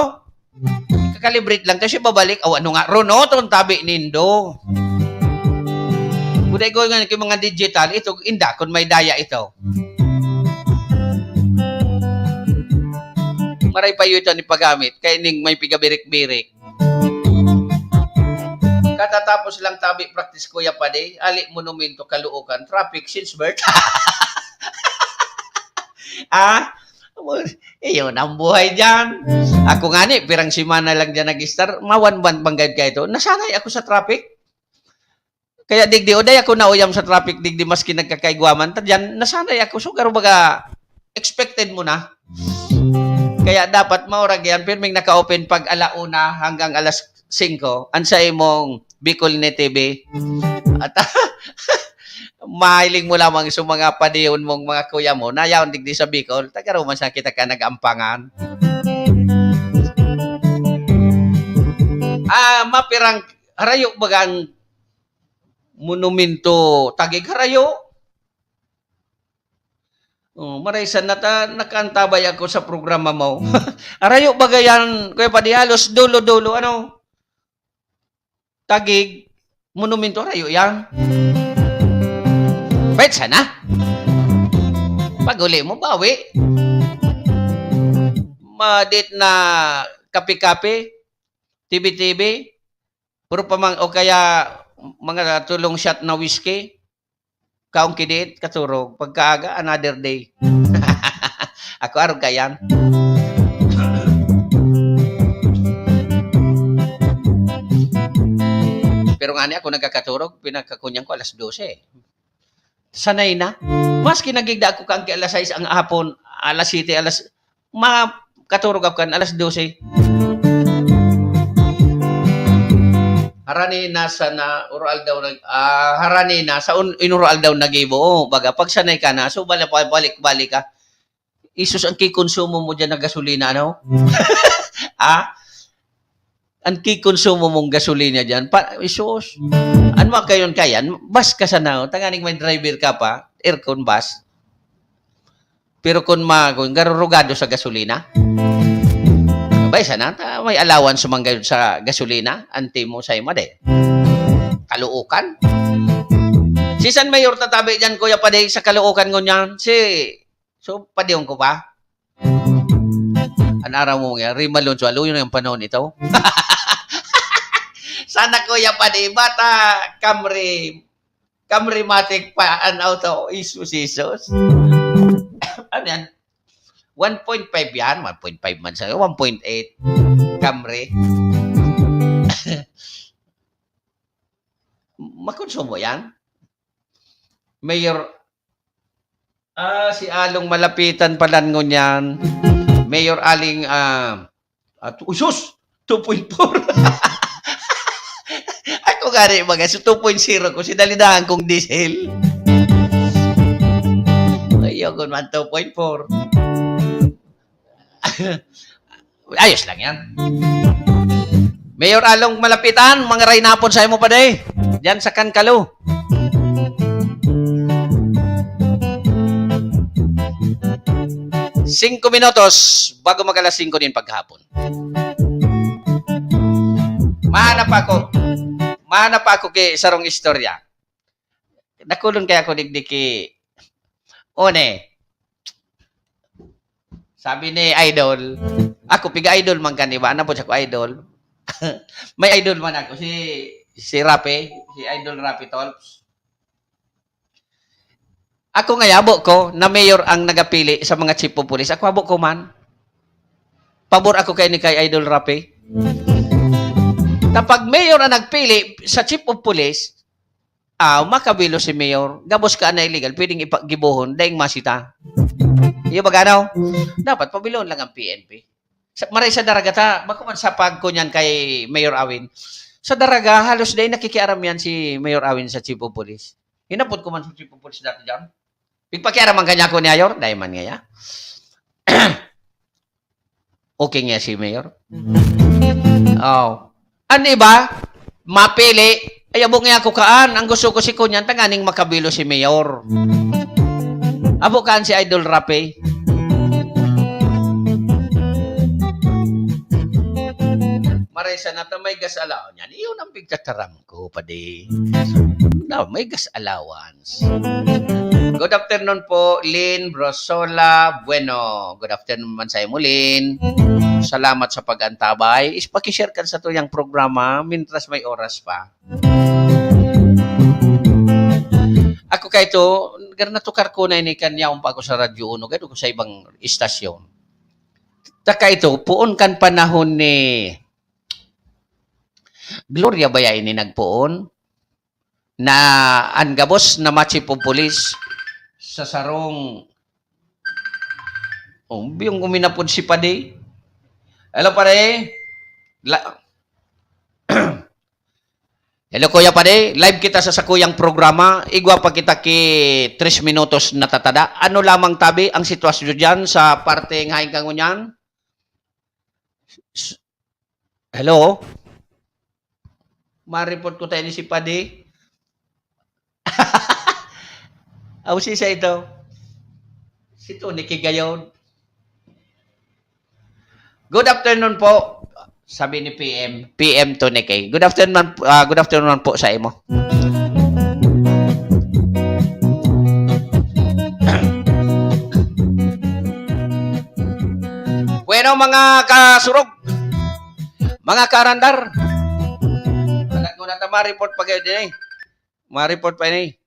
Kakalibrate lang kasi babalik. Aw, ano nga, runoton tabi nindo. Kuday ko nga, yung mga digital, ito, inda, kung may daya ito. Maray pa yun ito ni paggamit, kaya ning may pigabirik-birik. Katatapos lang tabi practice, Kuya Padi, ali monumento, Caloocan, traffic since birth. Ah, iyon ang buhay diyan. Ako nga ni, pirang semana lang diyan nag-start, mawanwan bang gayud ka ito? Nasanay ako sa traffic. Kaya digdi, o dai ako nauyam sa traffic digdi, maski nagkakaigwa man ta diyan, nasanay ako. So, garo baga, expected mo na. Kaya dapat maurag yan, pirming naka-open pag ala una hanggang alas singko, an sa imong Bicol ni T V. At mahiling mo lamang sa mga padihon mong mga kuya mo, na yaon digdi sa Bicol, taga Roma sa kita ka nag-ampangan. Ah, mapirang harayo bagang monumento, Taguig harayo. Oh, maraysan nata-, nakaantabay ako sa programa mo. Harayo baga yan, Kuya Padi, halos dulo-dulo, ano? Taguig, monumento, harayo yan. Pwede sana. Pag-uli mo, bawi. Madit na kape-kape, T V-T V, puro pa mang-, o kaya mga tulong shot na whiskey, kaong kidiit, katurog. Pagkaaga, another day. Ako, arog ka yan. Pero nga ni ako nagkakaturog, pinagkakunyan ko alas dose. Sanay na. Maski nagigda ako kang alas sais ang hapon, alas siyete, alas, makaturog ako kan alas dose. Harani na sa na, uro aldaw nag-, ah, harani na sa un-, inuro aldaw nagibo. Oh, baga, pag sanay ka na, so, bala-, balik-balik ka. Isus, ang kikonsumo mo diyan na gasolina, ano? Ah? Ang kikonsumo mong gasolina diyan, pa, isus. Ano man kayon kayan? Bus ka sana, oh. Tanganing may driver ka pa, aircon bus. Pero kung ma-, kung garurugado sa gasolina, abay, sana, ta-, may allowance man gayud sa gasolina, anti mo sa ima de. Kaluukan. Bisan mayor tatabi diyan, Kuya Padi, sa Caloocan ngunyan, si, so, padihon ko pa. An araw mo nga, Rima Alonso, aluyon na yung panahon ito. Sana, Kuya Padi, bata, Camry, Camry Matic pa, an auto, Jesus, Jesus. Ano yan? One point five yan, one point five man sa'yo, one point eight Camry. Makonsumo yan? Mayor, ah, si Along Malapitan pala ngunyan. Mayor Aling, ah, at, uy, sus! Two point four. Ako nga rin, mga, so two point zero ko, sinalidahan kong diesel. Ayoko man, two point four. Ayos lang yan. Mayor Along Malapitan, mga rainapon sa imo pa, day. Diyan sa Kankalo. Singko minutos bago mag alas singko din paghapon. Mahanap ako. Mahanap ako ki sarong istorya. Nakulon kaya ako digdi ki One. Sabi ni Idol, ako, piga-idol man kan iba, ano po siya ko idol? May idol man ako, si, si Rapi, si Idol Rapi Tolps. Ako nga, habo ko na mayor ang nagapili sa mga chief of police. Ako, habo ko man. Pabor ako kay ni kay Idol Rapi. Kapag mayor ang nagpili sa chief of police, ah, makabilo si mayor. Gabos ka na illegal, pwedeng ipagibohon, daing masita. Iyo ba gano? Dapat pabilon lang ang P N P. Sa, maray sa Daraga ta, bako man sa pagkunyan kay Mayor Awin. Sa Daraga, halos dai nakikiaram yan si Mayor Awin sa Chief of Police. Hinapot ko man sa Chief of Police dati dyan. Pigpakiaraman ka niya ako ni Ayor? Dai man nga ya. Okay nga si Mayor. Oh. An iba, mapili, ay, abo nga ako kaan. Ang gusto ko si Kunyan, tanganing makabilo si Mayor. Abo kaan si Idol Rapi. Maray sa nata may gas alaw niyan. Iyon ang pigtataram ko, padi. Na, may gas alawan. Good afternoon po, Lynn Brosola Bueno. Good afternoon man sa imo, Lynn. Salamat sa pag-antabay. Is, pakishare kan sa tuyang programa mintras may oras pa. Ako kay ito, gar natukar ko na ini kan yaon pa ako sa Radyo Uno, gado ko sa ibang istasyon. Taka ito, poon kan panahon ni Gloria ba ya ini nagpoon? Na an gabos na ma-chief of police sa sarong, oh, biyong uminapod si Padi. Hello, pare. La-, Hello, Kuya Padi. Live kita sa sakuyang programa. Igwa pa kita ki tres minutos natatada. Ano lamang tabi ang sitwasyon diyan sa parte ng haing kangunyan? S-, Hello? Maripot ko tayo ni si Padi. Aw, si sa ito. Si Tony Kigayon. Good afternoon po, sabi ni P M, P M Tony K. Good afternoon, ah, good afternoon po sa imo. Bueno, mga kasurog, mga karandar. Wala ko na ta ma-report pa kayo din eh. Ma-report pa ini.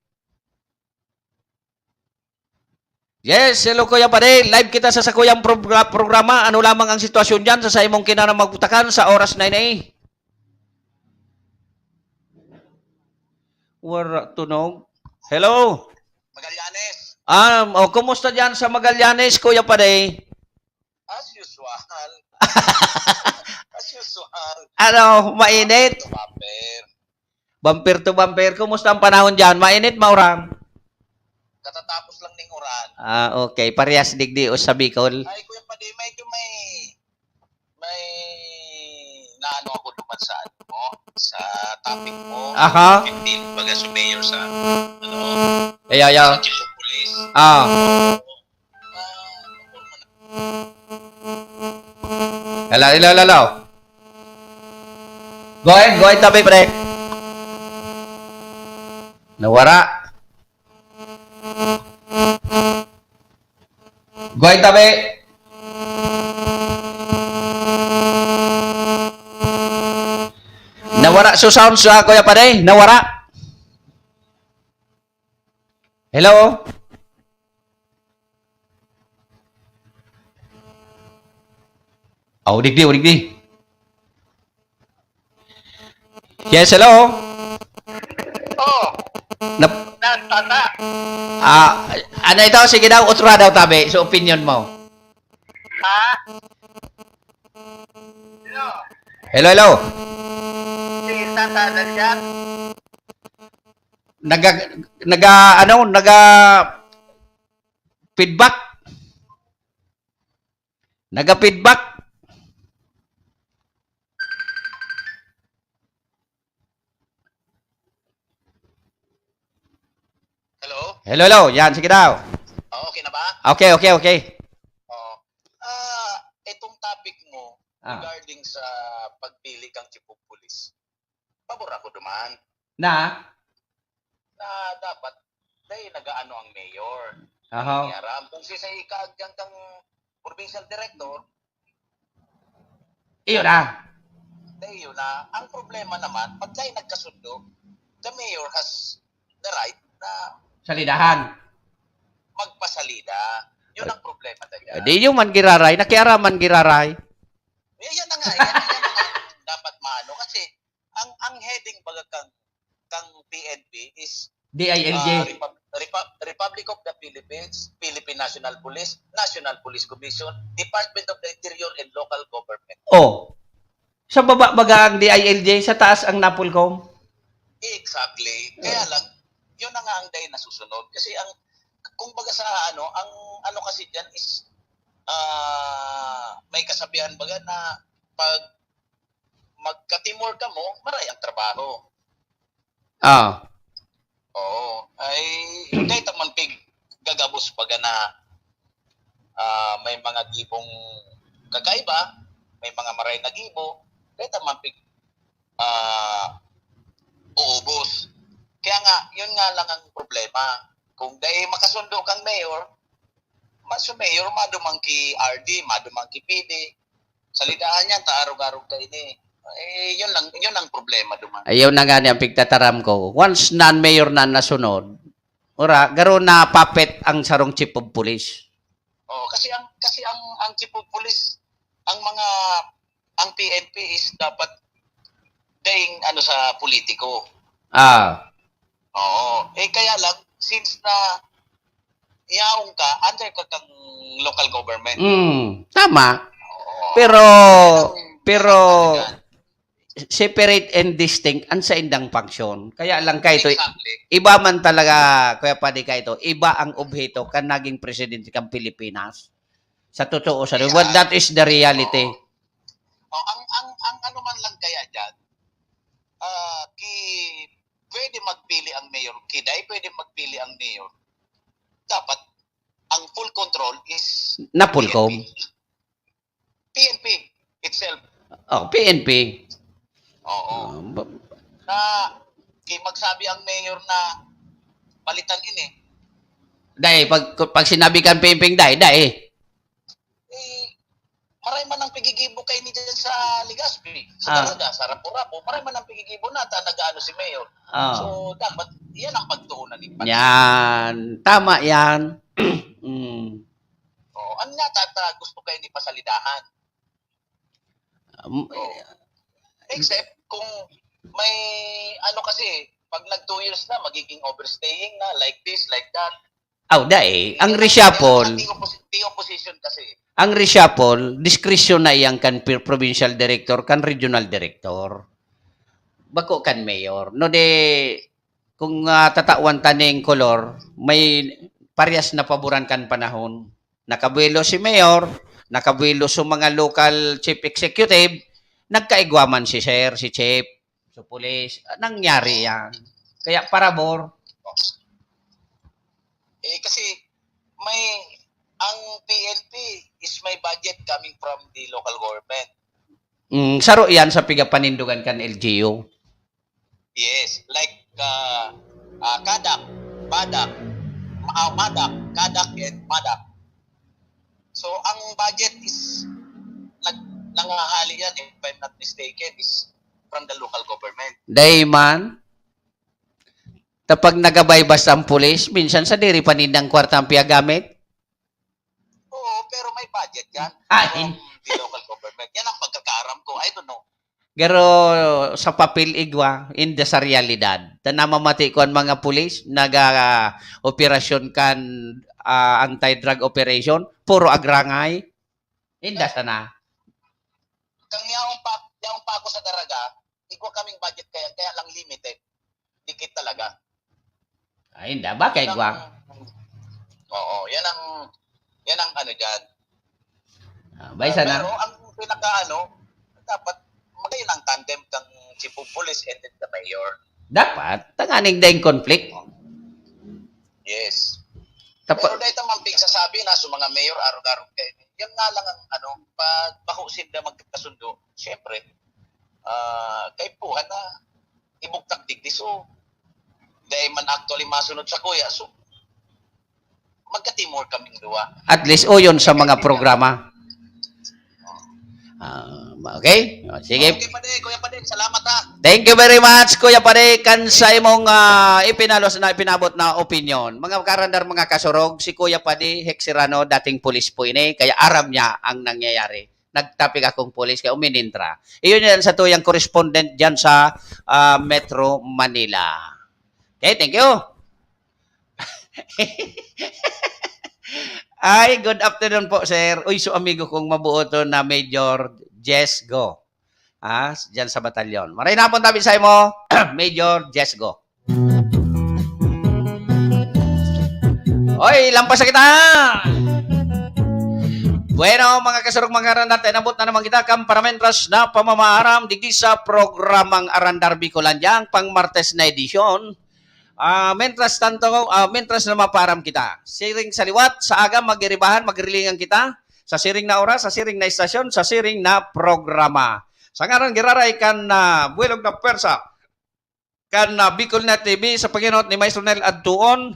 Yes, hello Kuya Pare. Live kita sa sakuyang progra-, programa. Ano lamang ang sitwasyon dyan sa, sa imong kinanamagutakan sa oras na ini? Wara tunog. Hello? Magallanes. Ah, oh, kumusta dyan sa Magallanes, Kuya Pare? As usual. As usual. Ano, mainit? Bumper. Bumper to bumper. Kumusta ang panahon dyan? Mainit, mauran? Katatapos lang ning uran. Ah, okay. Parehas digdi o sa Bicol. Ay, Kuya Padi, medyo may, may naano ako naman sa, ano mo, sa topic mo. Aha. Fifteen, baga si Mayor sa, ano, Ay, ay, ay. sa Chief of Police. Ah. Ah, Hello, hello, hello, hello. Go ahead, go ahead, tabi, pre. Nawara. Guhay tabi. Nawara so sounds, ah, Kuya Paday? Nawara? Hello? Oh, digdi, oh, digdi. Yes, hello? Oh, Nap- Tata. Ah, ano ito? Sige daw, otra daw tabi. So, opinion mo. Ha? Hello? Hello, hello? Si Tata nandiyan? Naga, naga, ano, naga feedback? Naga feedback? Hello? Hello, hello. Yan, sige daw. Oh, okay na ba? Okay, okay, okay. Oh. Ah, itong topic mo Ah. regarding sa pagpili kang chief of police, pabor ako duman. Na? Na dapat, dahil nag-aano ang mayor. Aha. May aram. Kung si sa ika, diyan kang provincial director, Iyo na. Dahil yun na. Ang problema naman, pag tayo nagkasundo, the mayor has the right na Salidahan. magpasalida. Yun ang problema talaga. Di yung man giraray, nakiaraman giraray. Eh, yan na nga, yan, yan na nga yung dapat maano. Kasi, ang, ang heading baga kang, kang P N P is, D I L J. ah, Repub-, Repub-, Republic of the Philippines, Philippine National Police, National Police Commission, Department of the Interior and Local Government. Oh. Sa baba baga ang D I L J, sa taas ang NAPOLCOM? Exactly. Kaya lang, yun na nga ang dahil nasusunod. Kasi ang, kumbaga sa ano, ang ano kasi dyan is, ah, may kasabihan baga na pag magka-teamwork ka mo, maray ang trabaho. Ah. Oo. Ay, dahil man pig gagabos baga na, ah, may mga gibong kakaiba, may mga maray na gibo, dahil man pig, ah, uubos. Kaya nga, yun nga lang ang problema. Kung dahil makasundo kang mayor, mas yung mayor, madumang ki R D, madumang ki P D, salidahan niya, ta arog-arog ka ini. Eh, yun lang, yun ang problema duman. Ayaw na nga ni ang pigtataram ko. Once na ang mayor na nasunod, ora, garo na puppet ang sarong chief of police. Oh, kasi ang, kasi ang, ang chief of police, ang mga, ang P N P is dapat daing ano sa politiko. Ah. Oo. Eh, kaya lang, since na yaon ka, under ka kang local government. Mm, tama. Oo. Pero, Ang pero, talaga. separate and distinct ang saindang function. Kaya lang kaito, Exactly. iba man talaga, Kuya Padi, kaito, iba ang obheto kan naging presidente kan Pilipinas. Sa totoo, sa Yeah. Well, that is the reality. Oo. Oh, ang, ang, ang ano man lang kaya dyan, ah, ki-, pwede magpili ang mayor, kiday pwede magpili ang mayor. Dapat, ang full control is NAPOLCOM. P N P. P N P itself. Oh, P N P. Oo. Ah, ba- Na, ki-, magsabi ang mayor na palitan ini. Dai, pag, pag sinabi kan P N P, dai, dai. Eh, maray man ang pigigibo kaini dyan sa Legazpi, sa Ah. Daraga, sa Rapu-Rapu, maray man ang pigigibo na, ta nag-aano si mayor. Ah. So, dapat, yan ang pagtuunan ni Pati. Yan. Tama yan. Mm. Oo, ano nga, tata, gusto kayo ni pasalidahan? Um, Oo. Except kung may, ano kasi, pag nag two years na, magiging overstaying na, like this, like that. Aw, dai. Ang Eh, reshuffle, ang T opposi-, T opposition kasi. Ang reshuffle, discretion na iyang kan pir-, provincial director, kan regional director. Bako kan mayor. No, de, kung, ah, tatawan ta ning kolor, may parehas na paboran kan panahon. Nakabuelo si mayor, nakabuelo so mga local chief executive, nagkaigwa man si sir, si chief, so police. Ah, nangyari yan. Kaya parabor. Eh, kasi may, ang P N P is may budget coming from the local government. Mm, saro yan sa pigapanindogan kan L G U. Yes, like, ah, ah, kadak, badak, ma-, ah, madak, kadak, and madak. So, ang budget is, nag-, nanghahali yan, if I'm not mistaken, is from the local government. Dai man. Tapag nagabay basta ang pulis, minsan sa diri pa nindang kwarta ang piyagamit. Oo, pero may budget yan. Ah, from in- the local government. Yan ang pagkakaaram ko. I don't know. Pero sa papel igwa, inda sa realidad. Ta namamati ko ang mga pulis, naga-operasyon kan, ah, anti-drug operation, puro agrangay. Inda sana. Kang yaon pa, yaon pa ako sa Daraga, igwa kaming budget kaya, kaya lang limited. Dikit talaga. Ay, inda. Bakit Yan igwa? ang, oo, yan ang, yan ang ano dyan. Ah, bay Ah, sana. Pero ang pinaka ano, dapat magayon ang tandem kang chief of police and then the mayor. Dapat. Tanganing daing conflict. Yes. Tapa- Pero dahil naman pigsasabi na sa mga mayor, arog-arog kayo. Yan nga lang ang ano, pag bako sinda magkasundo, siyempre, ah, kaipuhan na ibugtak digdi. So, dahil man actually masunod sa kuya, so, magka-teamwork kaming duwa. At least, o yun sa mga Kaibigan. programa. Ah, okay? O, sige. Okay, Padi. Kuya Padi, salamat, ha. Thank you very much, Kuya Padi, kan sa imong, ah, ipinalos na, ipinabot na opinyon. Mga karandar, mga kasurog, si Kuya Padi Hexerano, dating pulis po ini, kaya aram niya ang nangyayari. Nagtapik akong pulis, kaya uminintra. Iyon yan sa tuyang correspondent dyan sa, ah, Metro Manila. Okay, thank you. Ay, good afternoon po, sir. Uy, so amigo kong mabuo to na Major Jess Go. Ah, dyan sa batalyon. Maray na po tabi sa imo, Major Jess Go. Oy, lampas na kita! Bueno, mga kasurog, mga karandar, inabot na naman kita kan paramintras na pamamaaram digdi sa programang Arandar Bicolandia, ang pang Martes na edisyon. Ah, mentras tanto, ah, mentras na mapaaram kita. Siring sa liwat, sa aga, magiribahan, magrilingan kita. Sa siring na oras, sa siring na estasyon, sa siring na programa. Sa ngaran giraray kan, ah, buwelog na pwersa, kan, ah, Bicol Net T V, sa paghinot ni Maestro Nel Adtuon,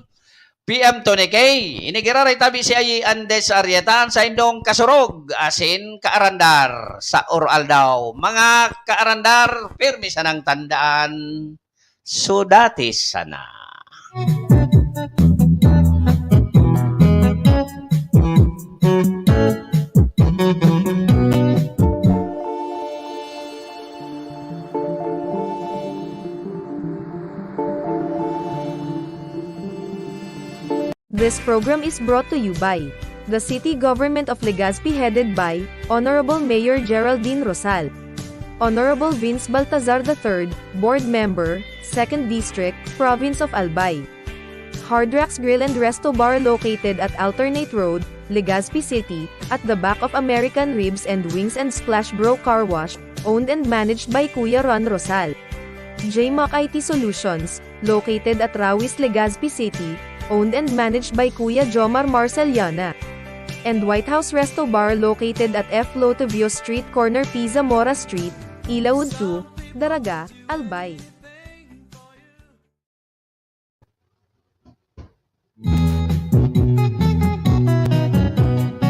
P M Tony K. Ini giraray tabi si Ayi Andes Arrieta, sa indong kasurog, asin kaarandar sa Oro Aldaw. Mga kaarandar, pirmi sanang tandaan. Sudati sana. This program is brought to you by the City Government of Legazpi, headed by Honorable Mayor Geraldine Rosal. Honorable Vince Baltazar the third, Board Member, Second District, Province of Albay. Hard Rocks Grill and Resto Bar, located at Alternate Road, Legazpi City, at the back of American Ribs and Wings and Splash Bro Car Wash, owned and managed by Kuya Ron Rosal. J Mac I T Solutions, located at Rawis, Legazpi City, owned and managed by Kuya Jomar Marceliana. And White House Resto Bar, located at F Lotevio Street, corner P Zamora Street, Ilaud two, Daraga, Albay.